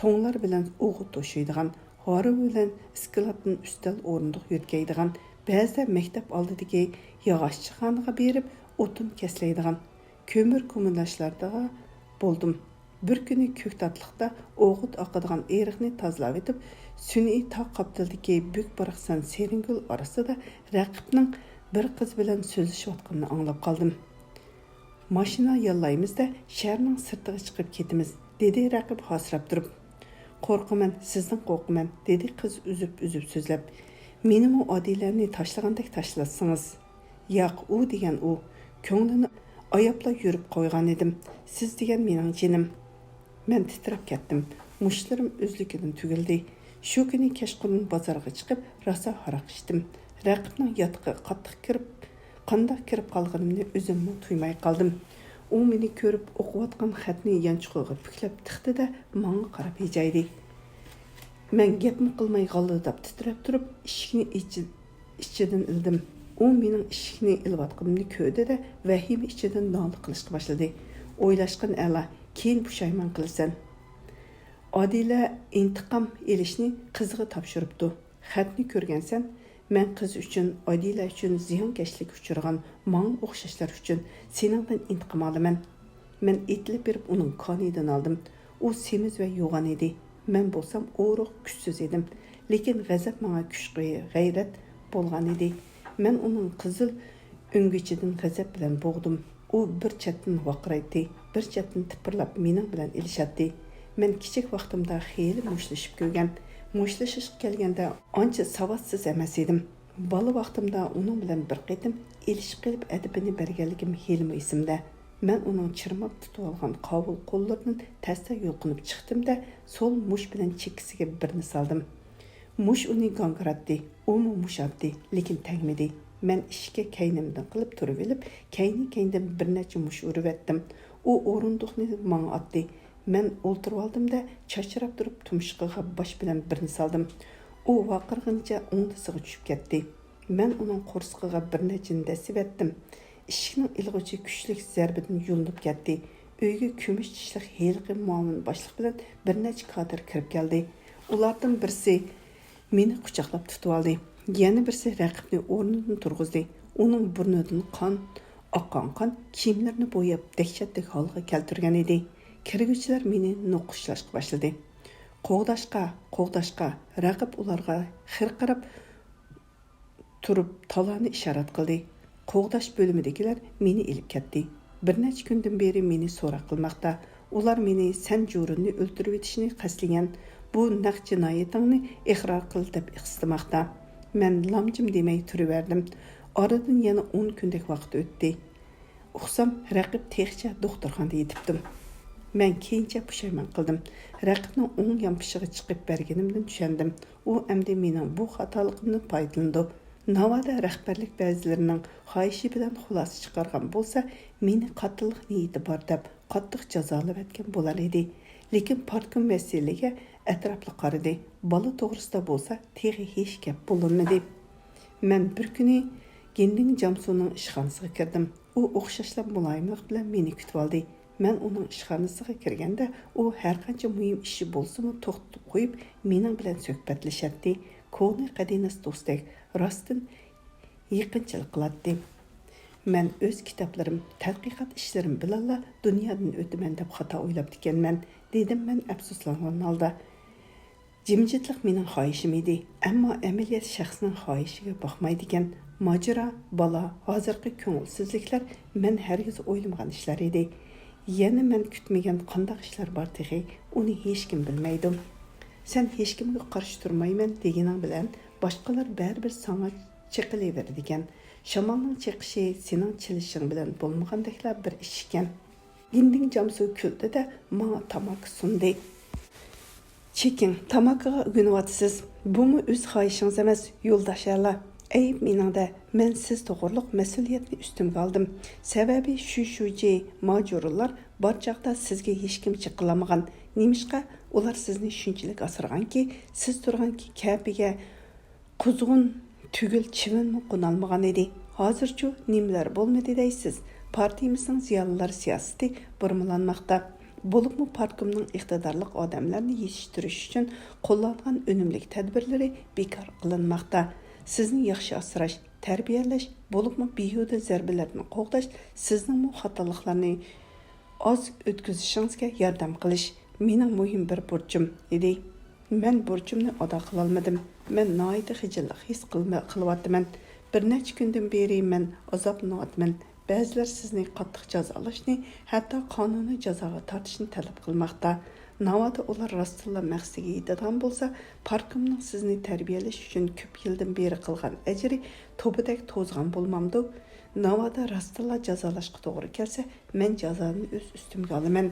توڭلار بىلەن ئوغۇت توشۇيدىغان، ھارۋا بىلەن ئىسكىلاتتىن ئۈستەل ئورۇندۇق يۆتكەيدىغان، بەزىدە مەكتەپ ئالدىدىكى ياغاچچىخانىغا بېرىپ ئوتۇن كەسلەيدىغان، كۆمۈر كومانداشلاردا بولدۇم. بىر كۈنى كۆكتاتلىقتا ئوغۇت ئاقىدىغان ئېرىقنى تازىلاۋېتىپ، سۈنئىي تاغ قاپتىلىدىكى بۈك-باراقسان سېرىنگۈل ئارىسىدا رەقىبنىڭ بىر قىز بىلەن سۆزلىشىۋاتقىنىنى ئاڭلاپ قالدىم. «ماشىنا ياللايمىز-دە، شەھەرنىڭ سىرتىغا چىقىپ كېتىمىز»، دېدى رەقىب ھاسىراپ تۇرۇپ. «قورقىمەن، سىزدىن قورقىمەن»، دېدى قىز ئۈزۈپ-ئۈزۈپ سۆزلەپ. «مېنىمۇ ئادىلەنى تاشلىغاندەك تاشلاتسىڭىز.» «ياق، ئۇ دېگەن ئۇ. كۆڭلىنى ئاياپلا يۈرۈپ قويغانىدىم. سىز دېگەن مېنىڭ جېنىم.» مەن تىترەپ كەتتىم. مۇشتلىرىم ئۆزلۈكىدىن تۈگۈلدى. شۇ كۈنى كەچقۇرۇن بازارغا چىقىپ، راسا ھاراق ئىچتىم. رەقىبنىڭ ياتىقىغا قاتتىق كىرىپ، قانداق كىرىپ قالغىنىمنى ئۆزۈممۇ تۇيماي قالدىم. ئۇ مېنى كۆرۈپ، ئوقۇۋاتقان خەتنى يانچۇقىغا پۈكلەپ تىقتى-دە، ماڭا قاراپ ھىجايدى. مەن گەپمۇ قىلماي غاللىداپ تىترەپ تۇرۇپ ئىشىكنى ئىچى-، ئىچىدىن ئىلدىم. ئۇ مېنىڭ ئىشىكنى ئىلىۋاتقىنىمنى كۆردى-دە، ۋەھىمە ئىچىدىن نالە قىلىشقا باشلىدى. ئويلاشقىن ئەلا، كېيىن پۇشايمان قىلىسەن. ئادىلە ئىنتىقام ئېلىشنى قىزىغا تاپشۇرۇپتۇ. خەتنى كۆرگەنسەن؟ مەن قىز ئۈچۈن، ئادىلە ئۈچۈن زىيانكەشلىككە ئۇچرىغان ماڭا ئوخشاشلار ئۈچۈن سېنىڭدىن ئىنتىقام ئالىمەن. مەن ئېتىلىپ بېرىپ ئۇنىڭ كانىيىدىن ئالدىم. ئۇ سېمىز ۋە يوغان ئىدى. مەن بولسام ئورۇق، كۈچسىز ئىدىم. لېكىن غەزەپ ماڭا كۈچ، غەيرەت بولغان ئىدى. مەن ئۇنىڭ قىزىل ئۆڭگۈچىدىن غەزەپ بىلەن بوغدۇم. ئۇ بىر چەتتىن ۋارقىرايتتى، بىر چەتتىن تىپىرلاپ مېنىڭ بىلەن ئېلىشاتتى. مەن كىچىك ۋاقتىمدا خېلى مۇشتلىشىپ كۆرگەن. مۇشتلىشىشقا كەلگەندە ئانچە ساۋاتسىز ئەمەس ئىدىم. بالا ۋاقتىمدا ئۇنىڭ بىلەن بىر قېتىم ئېلىشىپ قېلىپ ئەدىپىنى بەرگەنلىكىم ھېلىمۇ ئېسىمدە. مەن ئۇنىڭ چىرماپ تۇتۇۋالغان قاۋۇل قوللىرىدىن تەستە يۇلقۇنۇپ چىقتىم-دە، سول مۇش بىلەن چېكىسىگە بىرنى سالدىم. مۇش ئۇنى گاڭگىراتتى، ئۇمۇ مۇش ئاتتى، لېكىن تەگمىدى. مەن ئىشىككە كەينىمدىن قىلىپ تۇرۇۋېلىپ، كەينى-كەينىدىن بىر نەچچە مۇش ئۇرۇۋەتتىم. ئۇ ئورۇندۇقنى ماڭا ئاتتى. مەن ئولتۇرۇۋالدىم-دە، چاچراپ تۇرۇپ تۇمشۇقىغا باش بىلەن بىرنى سالدىم. ئۇ ۋارقىرىغىنىچە ئوڭدىسىغا چۈشۈپ كەتتى. مەن ئۇنىڭ قورسىقىغا بىر نەچچىنى دەسسىۋەتتىم. ئىشىكنىڭ ئىلغۇچى كۈچلۈك زەربىدىن يۇلۇنۇپ كەتتى. ئۆيگە كۈمۈش چىشلىق ھېلىقى مۇئاۋىن باشلىق بىلەن بىر نەچچە كادىر كىرىپ كەلدى. ئۇلاردىن بىرسى مېنى قۇچاقلاپ تۇتۇۋالدى. يەنە بىرسى رەقىبنى ئورنىدىن تۇرغۇزدى. ئۇنىڭ بۇرنىدىن قان، ئاققان قان كىيىملىرىنى بوياپ، دەھشەتلىك ھالغا كەلتۈرگەن ئىدى. كىرگۈچىلەر مېنى نوقۇشلاشقا باشلىدى. «قوغداشقا، قوغداشقا!» رەقىب ئۇلارغا خىرقىراپ تۇرۇپ تالانى ئىشارەت قىلدى. قوغداش بۆلۈمىدىكىلەر مېنى ئېلىپ كەتتى. بىر نەچچە كۈندىن بېرى مېنى سوراق قىلماقتا. ئۇلار مېنى سەن جورۇننى ئۆلتۈرۈۋېتىشنى قەستلىگەن، بۇ نەق جىنايىتىڭنى ئىقرار قىل دەپ قىستىماقتا. مەن لامجىم دېمەي تۇرۇۋەردىم. ئارىدىن يەنە ئون كۈندەك ۋاقىت ئۆتتى. ئۇقسام، رەقىب تېخىچە دوختۇرخانىدا يېتىپتۇ. مەن كېيىنچە پۇشايمان قىلدىم. رەقىبنىڭ ئوڭ يانپىشىغا چىقىپ بەرگىنىمدىن چۈشەندىم. ئۇ ئەمدى مېنىڭ بۇ خاتالىقىمدىن پايدىلىنىدۇ. ناۋادا رەھبەرلىك بەزىلىرىنىڭ خاھىشى بىلەن خۇلاسە چىقارغان بولسا، مېنى قاتتىقلىق نىيىتى بار دەپ قاتتىق جازالىۋەتكەن بولار ئىدى. لېكىن پارتكوم مەسىلىگە ئەتراپلىق قارىدى. بالا توغرىسىدا بولسا تېخى ھېچ گەپ بولۇنمىدى. مەن بىر كۈنى گىندىڭ جامسۇنىڭ ئىشخانىسىغا كىردىم. ئۇ ئوخشاشلا مۇلايىملىق بىلەن مېنى كۈتۈۋالدى. مەن ئۇنىڭ ئىشخانىسىغا كىرگەندە، ئۇ ھەرقانچە مۇھىم ئىشى بولسىمۇ توختىتىپ قويۇپ، مېنىڭ بىلەن سۆھبەتلىشەتتى. كونا قەدىناس دوستتەك، راستتىن يېقىنچىلىق قىلاتتى. مەن ئۆز كىتابلىرىم، تەتقىقات ئىشلىرىم بىلەنلا دۇنيادىن ئۆتىمەن دەپ خاتا ئويلاپتىكەنمەن، دېدىم مەن ئەپسۇسلانغان ھالدا. جىمجىتلىق مېنىڭ خاھىشىم ئىدى، ئەمما ئەمەلىيەت شەخسنىڭ خاھىشىگە باقمايدىكەن. ماجىرا، بالا، ھازىرقى كۆڭۈلسىزلىكلەر مەن ھەرگىز ئويلىمىغان ئىشلار ئىدى. يەنە مەن كۈتمىگەن قانداق ئىشلار بار تېخى، ئۇنى ھېچكىم بىلمەيدۇ. سەن ھېچكىمگە قارشى تۇرمايمەن دېگىنىڭ بىلەن باشقىلار بەرىبىر ساڭا چېقىلىۋېرىدىكەن. شامالنىڭ چېقىشى سېنىڭ چېلىشىڭ بىلەن بولمىغاندەكلا بىر ئىش ئىكەن. گىندىڭ جامسۇ كۈلدى-دە، ماڭا تاماكا سۇندى. چېكىڭ، تاماكىغا ئۆگىنىۋاتىسىز. بۇمۇ ئۆز خاھىشىڭىز ئەمەس، يولداش ئەلا. ئەيىب مېنىڭدە، مەن سىز توغرۇلۇق مەسئۇلىيەتنى ئۈستۈمگە ئالدىم. سەۋەبى شۈشۈجى ماجۇرۇلار بار چاغدا سىزگە ھېچكىم چېقىلالمىغان. نېمىشقا؟ ئۇلار سىزنى شۇنچىلىك ئاسرىغانكى، سىز تۇرغان كەپىگە قۇزغۇن تۈگۈل چىۋىنمۇ قونالمىغان ئىدى. ھازىرچۇ نېمىلەر بولمىدى دەيسىز؟ پارتىيىمىزنىڭ زىيالىيلار سىياسىتى بۇرمىلانماقتا. بولۇپمۇ پارتكومنىڭ ئىقتىدارلىق ئادەملەرنى يېتىشتۈرۈش ئۈچۈن قوللانغان ئۈنۈملۈك تەدبىرلىرى بىكار قىلىنماقتا. سىزنى ياخشى ئاسراش، تەربىيەلەش، بولۇپمۇ بىھۇدە زەربىلەردىن قوغداش، سىزنىڭمۇ خاتالىقلارنى ئاز ئۆتكۈزۈشىڭىزگە ياردەم قىلىش مېنىڭ مۇھىم بىر بۇرچۇم ئىدى. مەن بۇرچۇمنى ئادا قىلالمىدىم. مەن ناھايىتى خىجىللىق ھېس قىلما-، قىلىۋاتىمەن. بىر نەچچە كۈندىن بېرى مەن ئازابلىنىۋاتىمەن. بەزىلەر سىزنى قاتتىق جازالاشنى، ھەتتا قانۇنىي جازاغا تارتىشنى تەلەپ قىلماقتا. ناۋادا ئۇلار راستتىنلا مەقسىتىگە يېتىدىغان بولسا، پارتكومنىڭ سىزنى تەربىيەلەش ئۈچۈن كۆپ يىلدىن بېرى قىلغان ئەجرى توپىدەك توزغان بولمامدۇ؟ ناۋادا راستتىنلا جازالاشقا توغرا كەلسە، مەن جازانى ئۆز ئۈستۈمگە ئالىمەن.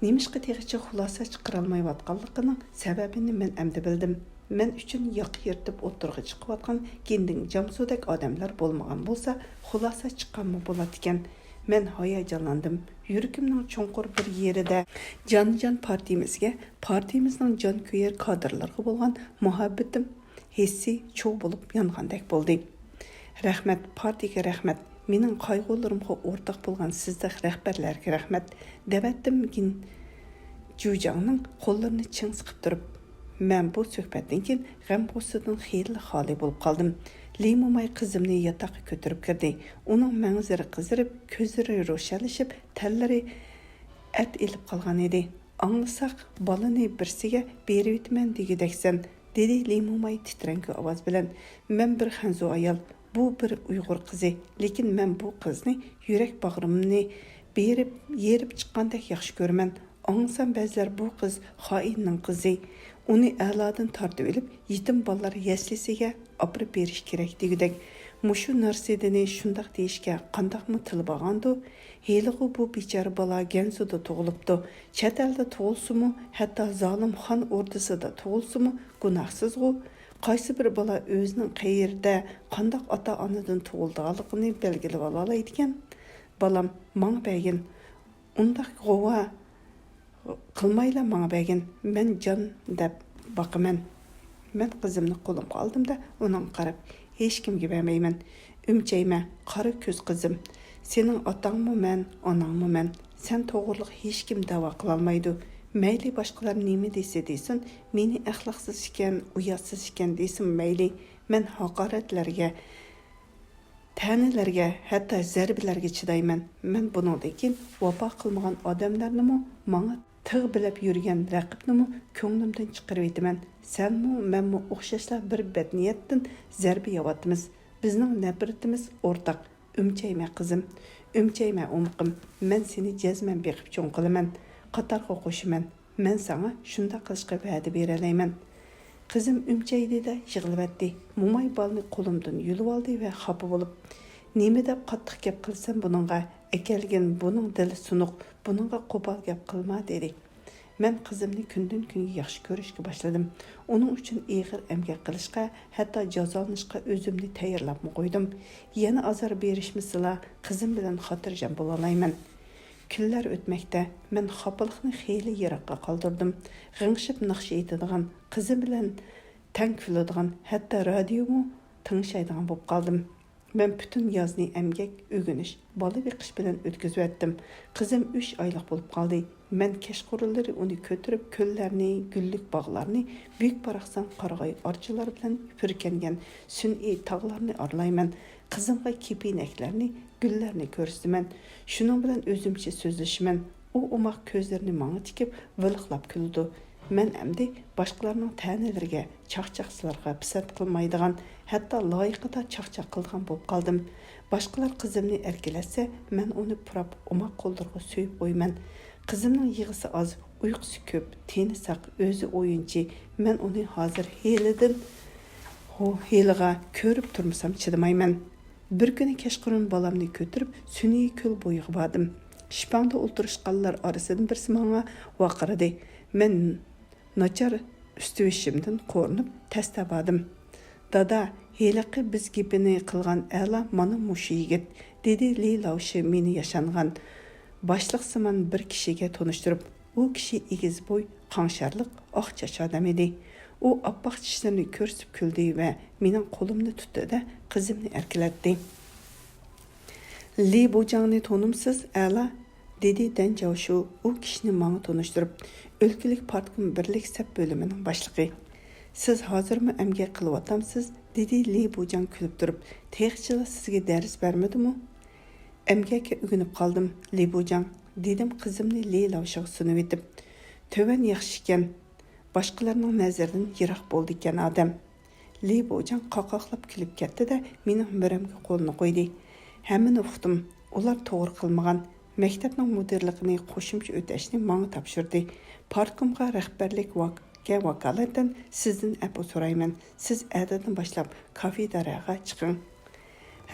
نېمىشقا تېخىچە خۇلاسە چىقىرالمايۋاتقانلىقىنىڭ سەۋەبىنى مەن ئەمدى بىلدىم. مەن ئۈچۈن ياقا يىرتىپ ئوتتۇرىغا چىقىۋاتقان گىندىڭ جامسۇدەك ئادەملەر بولمىغان بولسا، خۇلاسە چىققانمۇ بولاتتىكەن. مەن ھاياجانلاندىم. يۈرىكىمنىڭ چوڭقۇر بىر يېرىدە جانىجان پارتىيىمىزگە، پارتىيىمىزنىڭ جانكۆيەر كادىرلىرىغا بولغان مۇھەببىتىم ھېسسىي چوغ بولۇپ يانغاندەك بولدى. رەھمەت، پارتىيەگە رەھمەت، مېنىڭ قايغۇلىرىمغا ئورتاق بولغان سىزدەك رەھبەرلەرگە رەھمەت، دەۋەتتىم گىن جۇجاڭنىڭ قوللىرىنى چىڭ سىقىپ تۇرۇپ. مەن بۇ سۆھبەتتىن كېيىن غەم-غۇسسىدىن خېلىلا خالىي بولۇپ قالدىم. لى موماي قىزىمنى ياتاققا كۆتۈرۈپ كىردى. ئۇنىڭ مەڭزىلىرى قىزىرىپ، كۆزلىرى روشەنلىشىپ، تەنلىرى ئەت ئېلىپ قالغان ئىدى. ئاڭلىساق، بالىنى بىرسىگە بېرىۋېتىمەن دېگۈدەكسەن، دېدى لى موماي تىترەڭگۈ ئاۋاز بىلەن. مەن بىر خەنزۇ ئايال، بۇ بىر ئۇيغۇر قىزى، لېكىن مەن بۇ قىزنى يۈرەك باغرىمنى بېرىپ، يېرىپ چىققاندەك ياخشى كۆرىمەن. ئاڭلىسام بەزىلەر بۇ قىز خائىننىڭ قىزى، ئۇنى ئەلادىن تارتىۋېلىپ يېتىم بالىلار يەسلىسىگە ئاپىرىپ بېرىش كېرەك دېگۈدەك. مۇشۇ نارسىدىنى شۇنداق دېيىشكە قانداقمۇ تىلى بارغاندۇ؟ ھېلىغۇ بۇ بىچارە بالا گەنزۇدا تۇغۇلۇپتۇ. چەت ئەلدە تۇغۇلسىمۇ، ھەتتا زالىم خان ئوردىسىدا تۇغۇلسىمۇ گۇناھسىزغۇ؟ قايسى بىر بالا ئۆزىنىڭ قەيەردە، قانداق ئاتا-ئانىدىن تۇغۇلىدىغانلىقىنى بەلگىلىۋالالايدىكەن؟ بالام، ماڭا بەرگىن. ئۇنداق غۇۋا قىلمايلا ماڭا بەرگىن، مەن جان دەپ باقىمەن. مەن قىزىمنى قولۇمغا ئالدىم-دە، ئۇنىڭغا قاراپ، ھېچكىمگە بەرمەيمەن. ئۈمچەيمە، قارا كۆز قىزىم. سېنىڭ ئاتاڭمۇ مەن، ئاناڭمۇ مەن. سەن توغرىلىق ھېچكىم دەۋا قىلالمايدۇ. مەيلى باشقىلار نېمە دېسە دېسۇن، مېنى ئەخلاقسىز ئىكەن، ئۇياتسىز ئىكەن دېسىمۇ مەيلى. مەن ھاقارەتلەرگە، تەنىلەرگە، ھەتتا زەربىلەرگە چىدايمەن. مەن بۇنىڭدىن كېيىن ۋاپا قىلمىغان ئادەملەرنىمۇ، ماڭا تىغ بىلەپ يۈرگەن رەقىبنىمۇ كۆڭلۈمدىن چىقىرىۋېتىمەن. سەنمۇ، مەنمۇ ئوخشاشلا بىر بەدنىيەتتىن زەربە يەۋاتىمىز. بىزنىڭ نەپرىتىمىز ئورتاق. ئۈمچەيمە، قىزىم. ئۈمچەيمە، ئومىقىم. مەن سېنى جەزمەن بېقىپ چوڭ قىلىمەن. قاتارغا قوشىمەن. مەن ساڭا شۇنداق قىلىشقا ۋەدە بېرەلەيمەن. قىزىم ئۈمچەيدى-دە يىغلىۋەتتى. موماي بالىنى قولۇمدىن يۇلۇۋالدى ۋە خاپا بولۇپ، نېمە دەپ قاتتىق گەپ قىلىسەن بۇنىڭغا؟ ئەكەلگىن، بۇنىڭ دىلى سۇنۇق، بۇنىڭغا قوپال گەپ قىلما، دېدى. مەن قىزىمنى كۈندىن-كۈنگە ياخشى كۆرۈشكە باشلىدىم. ئۇنىڭ ئۈچۈن ئېغىر ئەمگەك قىلىشقا، ھەتتا جازالىنىشقا ئۆزۈمنى تەييارلاپمۇ قويدۇم. يەنە ئازار بېرىشمىسىلا، قىزىم بىلەن خاتىرجەم بولالايمەن. كۈنلەر ئۆتمەكتە، مەن خاپىلىقنى خېلى يىراققا قالدۇردۇم. غىڭشىپ ناخشا ئېيتىدىغان، قىزىم بىلەن تەڭ كۈلىدىغان، ھەتتا رادىيومۇ تىڭشايدىغان بولۇپ قالدىم. مەن پۈتۈن يازنى ئەمگەك، ئۆگىنىش، بالا بېقىش بىلەن ئۆتكۈزۈۋەتتىم. قىزىم ئۈچ ئايلىق بولۇپ قالدى. مەن كەچقۇرۇنلىرى ئۇنى كۆتۈرۈپ، كۆللەرنى، گۈللۈك باغلارنى، بۈك-باراقسان قارىغاي ئارچىلار بىلەن پۈركەنگەن سۈنئىي تاغلارنى ئارىلايمەن. قىزىمغا كېپىنەكلەرنى، گۈللەرنى كۆرسىتىمەن. شۇنىڭ بىلەن ئۆزۈمچە سۆزلىشىمەن. ئۇ ئوماق كۆزلىرىنى ماڭا تىكىپ، ۋىلىقلاپ كۈلىدۇ. مەن ئەمدى باشقىلارنىڭ تەنىلىرىگە، چاقچاقچىلارغا پىسەنت قىلمايدىغان، ھەتتا لايىقىدا چاقچاق قىلىدىغان بولۇپ قالدىم. باشقىلار قىزىمنى ئەركىلەتسە، مەن ئۇنى پۇراپ، ئوماق قوللىرىغا سۆيۈپ قويىمەن. قىزىمنىڭ يىغىسى ئاز، ئۇيقۇسى كۆپ، تېنى ساق، ئۆزى ئويۇنچى. مەن ئۇنى ھازىر ھېلىدىن، ھو، ھېلىغا كۆرۈپ تۇرمىسام چىدىمايمەن. بىر كۈنى كەچقۇرۇن بالامنى كۆتۈرۈپ، سۈنئىي كۆل بويىغا باردىم. شىپاڭدا ئولتۇرۇشقانلار ئارىسىدىن بىرسى ماڭا ۋارقىرىدى. مەن ناچار ئۈستىۋېشىمدىن قورۇنۇپ، تەستە باردىم. «دادا، ھېلىقى بىز گېپىنى قىلغان ئەلا مانا مۇشۇ يىگىت»، دېدى لى لاۋشى مېنى ياشانغان باشلىقسىمان بىر كىشىگە تونۇشتۇرۇپ. ئۇ كىشى ئېگىز بوي، قاڭشارلىق، ئاق چاچ ئادەم ئىدى. ئۇ ئاپئاق چىشلىرىنى كۆرسىتىپ كۈلدى ۋە مېنىڭ قولۇمنى تۇتتى-دە، قىزىمنى ئەركىلەتتى. «لى بۇجاڭنى تونۇمسىز، ئەلا؟» دېدى دەن جاۋشۇ ئۇ كىشىنى ماڭا تونۇشتۇرۇپ. «ئۆلكىلىك پارتكوم بىرلىك سەپ بۆلۈمىنىڭ باشلىقى. سىز ھازىرمۇ ئەمگەك قىلىۋاتامسىز؟» دېدى لى بۇجاڭ كۈلۈپ تۇرۇپ. «تېخىچىلا سىزگە دەرس بەرمىدىمۇ؟» «ئەمگەككە ئۆگىنىپ قالدىم، لى بۇجاڭ»، دېدىم قىزىمنى لى لاۋشىغا سۇنۇۋېتىپ. «تۆۋەن ياخشىكەن، باشقىلارنىڭ نەزىرىدىن يىراق بولىدىكەن ئادەم.» لى بۇجاڭ قاقاقلاپ كۈلۈپ كەتتى-دە، مېنىڭ مۈرەمگە قولىنى قويدى. «ھەممىنى ئۇقتۇم. ئۇلار توغرا قىلمىغان. مەكتەپنىڭ مۇدىرلىقىنى قوشۇمچە ئۆتەشنى ماڭا تاپشۇردى. پارتكومغا رەھبەرلىك ۋاك-، كە ۋاكالىتەن سىزدىن ئەپۇ سورايمەن. سىز ئەتىدىن باشلاپ كافېدېرىيەگە چىقىڭ.»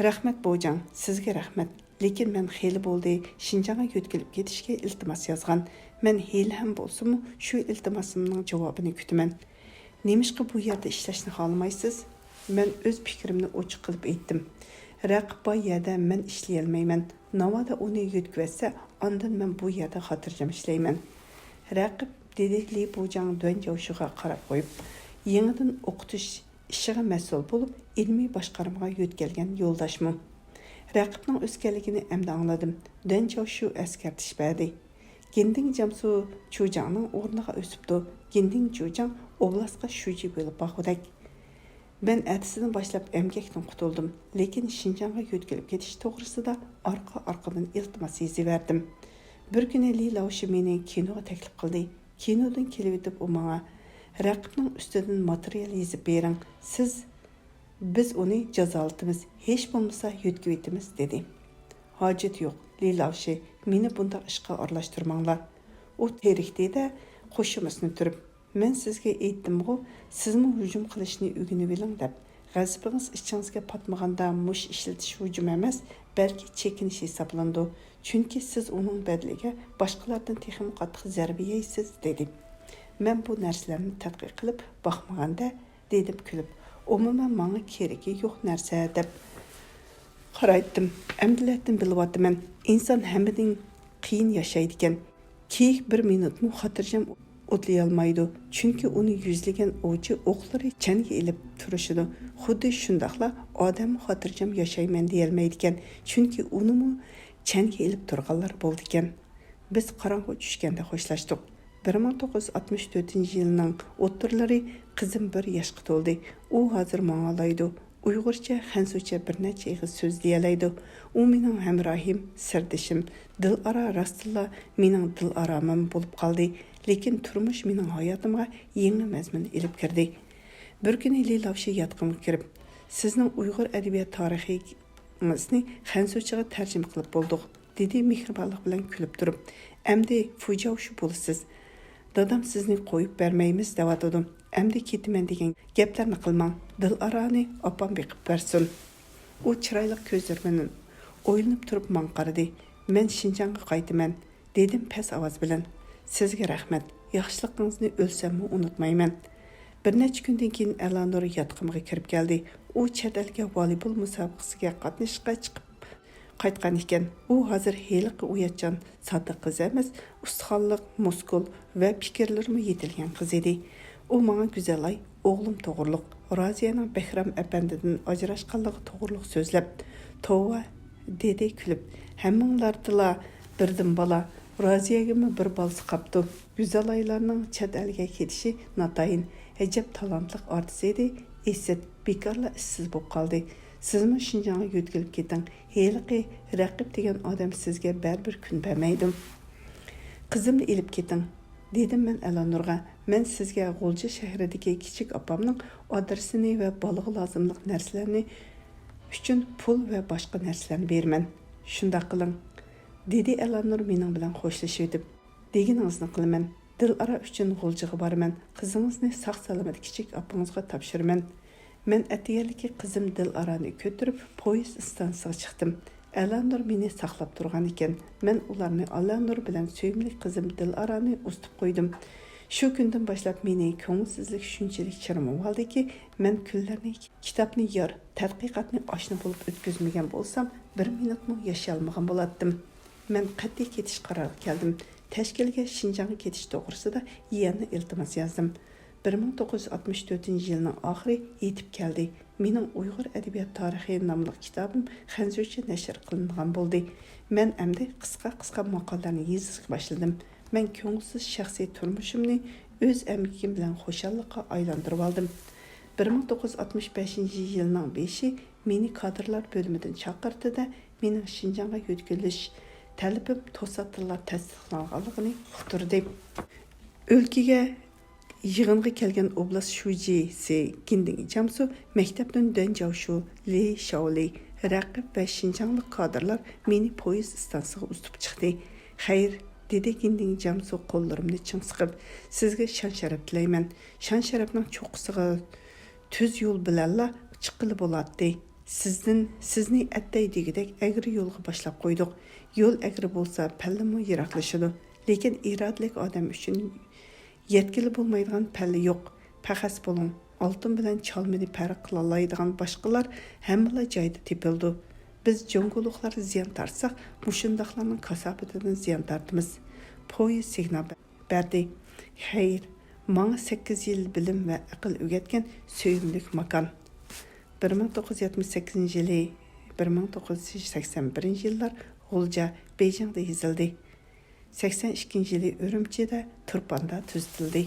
«رەھمەت بوجاڭ، سىزگە رەھمەت. لېكىن مەن خېلى بولدى شىنجاڭغا يۆتكىلىپ كېتىشكە ئىلتىماس يازغان. مەن ھېلىھەم بولسىمۇ شۇ ئىلتىماسىمنىڭ جاۋابىنى كۈتىمەن.» «نېمىشقا بۇ يەردە ئىشلەشنى خالىمايسىز؟» مەن ئۆز پىكرىمنى ئوچۇق قىلىپ ئېيتتىم. «رەقىب بار يەردە مەن ئىشلىيەلمەيمەن. ناۋادا ئۇنى يۆتكىۋەتسە، ئاندىن مەن بۇ يەردە خاتىرجەم ئىشلەيمەن. رەقىب، دېدى لى بۇجاڭ دۈەن جاۋشۇغا قاراپ قويۇپ، يېڭىدىن ئوقۇتۇش ئىشىغا مەسئۇل بولۇپ، ئىلمىي باشقارمىغا يۆتكەلگەن يولداشمۇ؟ رەقىبنىڭ ئۆسكەنلىكىنى ئەمدى ئاڭلىدىم. دۈەن جاۋشۇ ئەسكەرتىش بەردى. گىندىڭ جامسۇ چۇجاڭنىڭ ئورنىغا ئۆسۈپتۇ. گىندىڭ چۇجاڭ ئوبلاستقا شۇجى بولۇپ باققۇدەك. مەن ئەتىسىدىن باشلاپ ئەمگەكتىن قۇتۇلدۇم، لېكىن شىنجاڭغا يۆتكىلىپ كېتىش توغرىسىدا ئارقا-ئارقىدىن ئىلتىماس يېزىۋەردىم. بىر كۈنى لى لاۋشى مېنى كىنوغا تەكلىپ قىلدى. كىنودىن كېلىۋېتىپ ئۇ ماڭا، رەقىبنىڭ ئۈستىدىن ماتېرىيال يېزىپ بېرىڭ، سىز، بىز ئۇنى جازالىتىمىز، ھېچ بولمىسا يۆتكىۋېتىمىز، دېدى. ھاجىتى يوق، لى لاۋشى، مېنى بۇنداق ئىشقا ئارىلاشتۇرماڭلار. ئۇ تېرىكتى-دە، قوشۇمىسىنى تۈرۈپ، مەن سىزگە ئېيتتىمغۇ، سىزمۇ ھۇجۇم قىلىشنى ئۆگىنىۋېلىڭ دەپ. غەزىپىڭىز ئىچىڭىزگە پاتمىغاندا مۇشت ئىشلىتىش ھۇجۇم ئەمەس، بەلكى چېكىنىش ھېسابلىنىدۇ. چۈنكى سىز ئۇنىڭ بەدىلىگە باشقىلاردىن تېخىمۇ قاتتىق زەربە يەيسىز، دېدى. مەن بۇ نەرسىلەرنى تەتقىق قىلىپ باقمىغاندە، دېدىم كۈلۈپ. ئومۇمەن ماڭا كېرىكى يوق نەرسە دەپ قارايتتىم. ئەمدىلەتىن بىلىۋاتىمەن، ئىنسان ھەممىدىن قىيىن ياشايدىكەن. كېيىك بىر مىنۇتمۇ خاتىرجەم ئوتلىيالمايدۇ، چۈنكى ئۇنى يۈزلىگەن ئوۋچى ئوقلىرى چەنگە ئېلىپ تۇرۇشىدۇ. خۇددى شۇنداقلا ئادەممۇ خاتىرجەم ياشايمەن دېيەلمەيدىكەن، چۈنكى ئۇنىمۇ چەنگە ئېلىپ تۇرغانلار بولىدىكەن. بىز قاراڭغۇ چۈشكەندە خوشلاشتۇق. بىر مىڭ توققۇز يۈز ئاتمىش تۆتىنچى يىلنىڭ ئوتتۇرىلىرى قىزىم بىر ياشقا تولدى. ئۇ ھازىر ماڭالايدۇ. ئۇيغۇرچە، خەنزۇچە بىر نەچچە ئېغىز سۆزلىيەلەيدۇ. ئۇ مېنىڭ ھەمراھىم، سىردىشىم. دىلئارا راستتىنلا مېنىڭ دىلئارامىم بولۇپ قالدى. لېكىن تۇرمۇش مېنىڭ ھاياتىمغا يېڭى مەزمۇن ئېلىپ كىردى. بىر كۈنى لى لاۋشى ياتىقىمغا كىرىپ، سىزنىڭ ئۇيغۇر ئەدەبىيات تارىخىڭىزنى خەنزۇچىغا تەرجىمە قىلىپ بولدۇق، دېدى مېھرىبانلىق بىلەن كۈلۈپ تۇرۇپ. ئەمدى فۇجياۋشۇ بولىسىز. دادام سىزنى قويۇپ بەرمەيمىز دەۋاتىدۇ. ئەمدى كېتىمەن دېگەن گەپلەرنى قىلماڭ. دىلئارانى ئاپام بېقىپ بەرسۇن. ئۇ چىرايلىق كۆزلىرى بىلەن ئويلىنىپ تۇرۇپ ماڭا قارىدى. مەن شىنجاڭغا قايتىمەن، دېدىم پەس ئاۋاز بىلەن. سىزگە رەھمەت. ياخشىلىقىڭىزنى ئۆلسەممۇ ئۇنتۇمايمەن. بىر نەچچە كۈندىن كېيىن ئەلانۇر ياتىقىمغا كىرىپ كەلدى. ئۇ چەت ئەلگە ۋالىبول مۇسابىقىسىگە قاتنىشىشقا چىقىپ قايتقان ئىكەن. ئۇ ھازىر ھېلىقى ئۇياتچان ساددا قىز ئەمەس، ئۇستىخانلىق، مۇسكۇل ۋە پىكىرلىرىمۇ يېتىلگەن قىز ئىدى. ئۇ ماڭا، گۈزەلاي، ئوغلۇم توغرۇلۇق، رازىيەنىڭ بەھرام ئەپەندىدىن ئاجراشقانلىقى توغرۇلۇق سۆزلەپ، توۋا، دېدى كۈلۈپ، ھەممىڭلاردىلا بىردىن بالا، رازىيەگىمۇ بىر بالىسى قاپتۇ. گۈزەلايلارنىڭ چەت ئەلگە كېتىشى ناتايىن. ئەجەب تالانتلىق ئارتىس ئىدى، ئىسىت، بىكارلا ئىشسىز بولۇپ قالدى. سىزمۇ شىنجاڭغا يۆتكىلىپ كېتىڭ. ھېلىقى رەقىب دېگەن ئادەم سىزگە بەرىبىر كۈن بەرمەيدۇ. قىزىمنى ئېلىپ كېتىڭ، دېدىم مەن ئەلانۇرغا. مەن سىزگە غۇلجا شەھىرىدىكى كىچىك ئاپامنىڭ ئادرېسىنى ۋە بالىغا لازىملىق نەرسىلەرنى ئۈچۈن پۇل ۋە باشقا نەرسىلەرنى بېرىمەن. شۇنداق قىلىڭ، دېدى ئەلانۇر مېنىڭ بىلەن خوشلىشىۋېتىپ. دېگىنىڭىزنى قىلىمەن. دىلئارا ئۈچۈن غۇلجىغا بارىمەن. قىزىڭىزنى ساق-سالامەت كىچىك ئاپىڭىزغا تاپشۇرىمەن. مەن ئەتىگەنلىكى قىزىم دىلئارانى كۆتۈرۈپ، پويىز ئىستانسىسىغا چىقتىم. ئەلانۇر مېنى ساقلاپ تۇرغان ئىكەن. مەن ئۇلارنى ئەلانۇر بىلەن سۆيۈملۈك قىزىم دىلئارانى ئۇزىتىپ قويدۇم. شۇ كۈندىن باشلاپ مېنى كۆڭۈلسىزلىك شۇنچىلىك چىرمىۋالدىكى، مەن كۈنلەرنى كىتابنى يار، تەتقىقاتنى ئاشنا بولۇپ ئۆتكۈزمىگەن بولسام، بىر مىنۇتمۇ ياشىيالمىغان بولاتتىم. مەن قەتئىي كېتىش قارارىغا كەلدىم. تەشكىلگە شىنجاڭغا كېتىش توغرىسىدا يەنە ئىلتىماس يازدىم. بىر مىڭ توققۇز يۈز ئاتمىش تۆتىنچى يىلنىڭ ئاخىرى يېتىپ كەلدى. مېنىڭ ئۇيغۇر ئەدەبىيات تارىخى ناملىق كىتابىم خەنزۇچە نەشر قىلىنىدىغان بولدى. مەن ئەمدى قىسقا-قىسقا ماقالىلەرنى يېزىشقا باشلىدىم. مەن كۆڭۈلسىز شەخسىي تۇرمۇشۇمنى ئۆز ئەمگىكىم بىلەن خۇشاللىققا ئايلاندۇرۇۋالدىم. بىر مىڭ توققۇز يۈز ئاتمىش بەشىنچى يىلنىڭ بېشى مېنى كادىرلار بۆلۈمىدىن چاقىرتتى-دە، مېنىڭ شىنجاڭغا يۆتكىلىش تەلىپىم توساتتىنلا تەستىقلانغانلىقىنى ئۇقتۇردى. ئۆلكىگە يىغىنغا كەلگەن ئوبلاست شۇجىسى گىندىڭ جامسۇ، مەكتەپتىن دۈەن جاۋشۇ، لى شاۋلى، رەقىب ۋە شىنجاڭلىق كادىرلار مېنى پويىز ئىستانسىسىغا ئۇزىتىپ چىقتى. خەير، دېدى گىندىڭ جامسۇ قوللىرىمنى چىڭ سىقىپ، سىزگە شان-شەرەپ تىلەيمەن. شان-شەرەپنىڭ چوققىسىغا تۈز يول بىلەنلا چىققىلى بولاتتى. سىزدىن، سىزنى ئەتەي دېگۈدەك ئەگرى يولغا باشلاپ قويدۇق. يول ئەگرى بولسا، پەللىمۇ يىراقلىشىدۇ. لېكىن ئىرادىلىك ئادەم ئۈچۈن يەتكىلى بولمايدىغان پەللە يوق. پەخەس بولۇڭ. ئالتۇن بىلەن چالمىنى پەرق قىلالايدىغان باشقىلار ھەممىلا جايدا تېپىلىدۇ. بىز جۇڭگولۇقلار زىيان تارتساق، مۇشۇنداقلارنىڭ كاساپىتىدىن زىيان تارتىمىز. پويىز سىگنال بەردى. خەير، ماڭا سەككىز يىل بىلىم ۋە ئەقىل ئۆگەتكەن سۆيۈملۈك ماكان. بىر مىڭ توققۇز يۈز يەتمىش سەككىزىنچى يىلى، بىر مىڭ توققۇز يۈز سەكسەن بىرىنچى يىللار غۇلجا، بېيجىڭدا يېزىلدى. سەكسەن ئىككىنچى يىلى ئۈرۈمچىدە تۇرپاندا تۈزىتىلدى.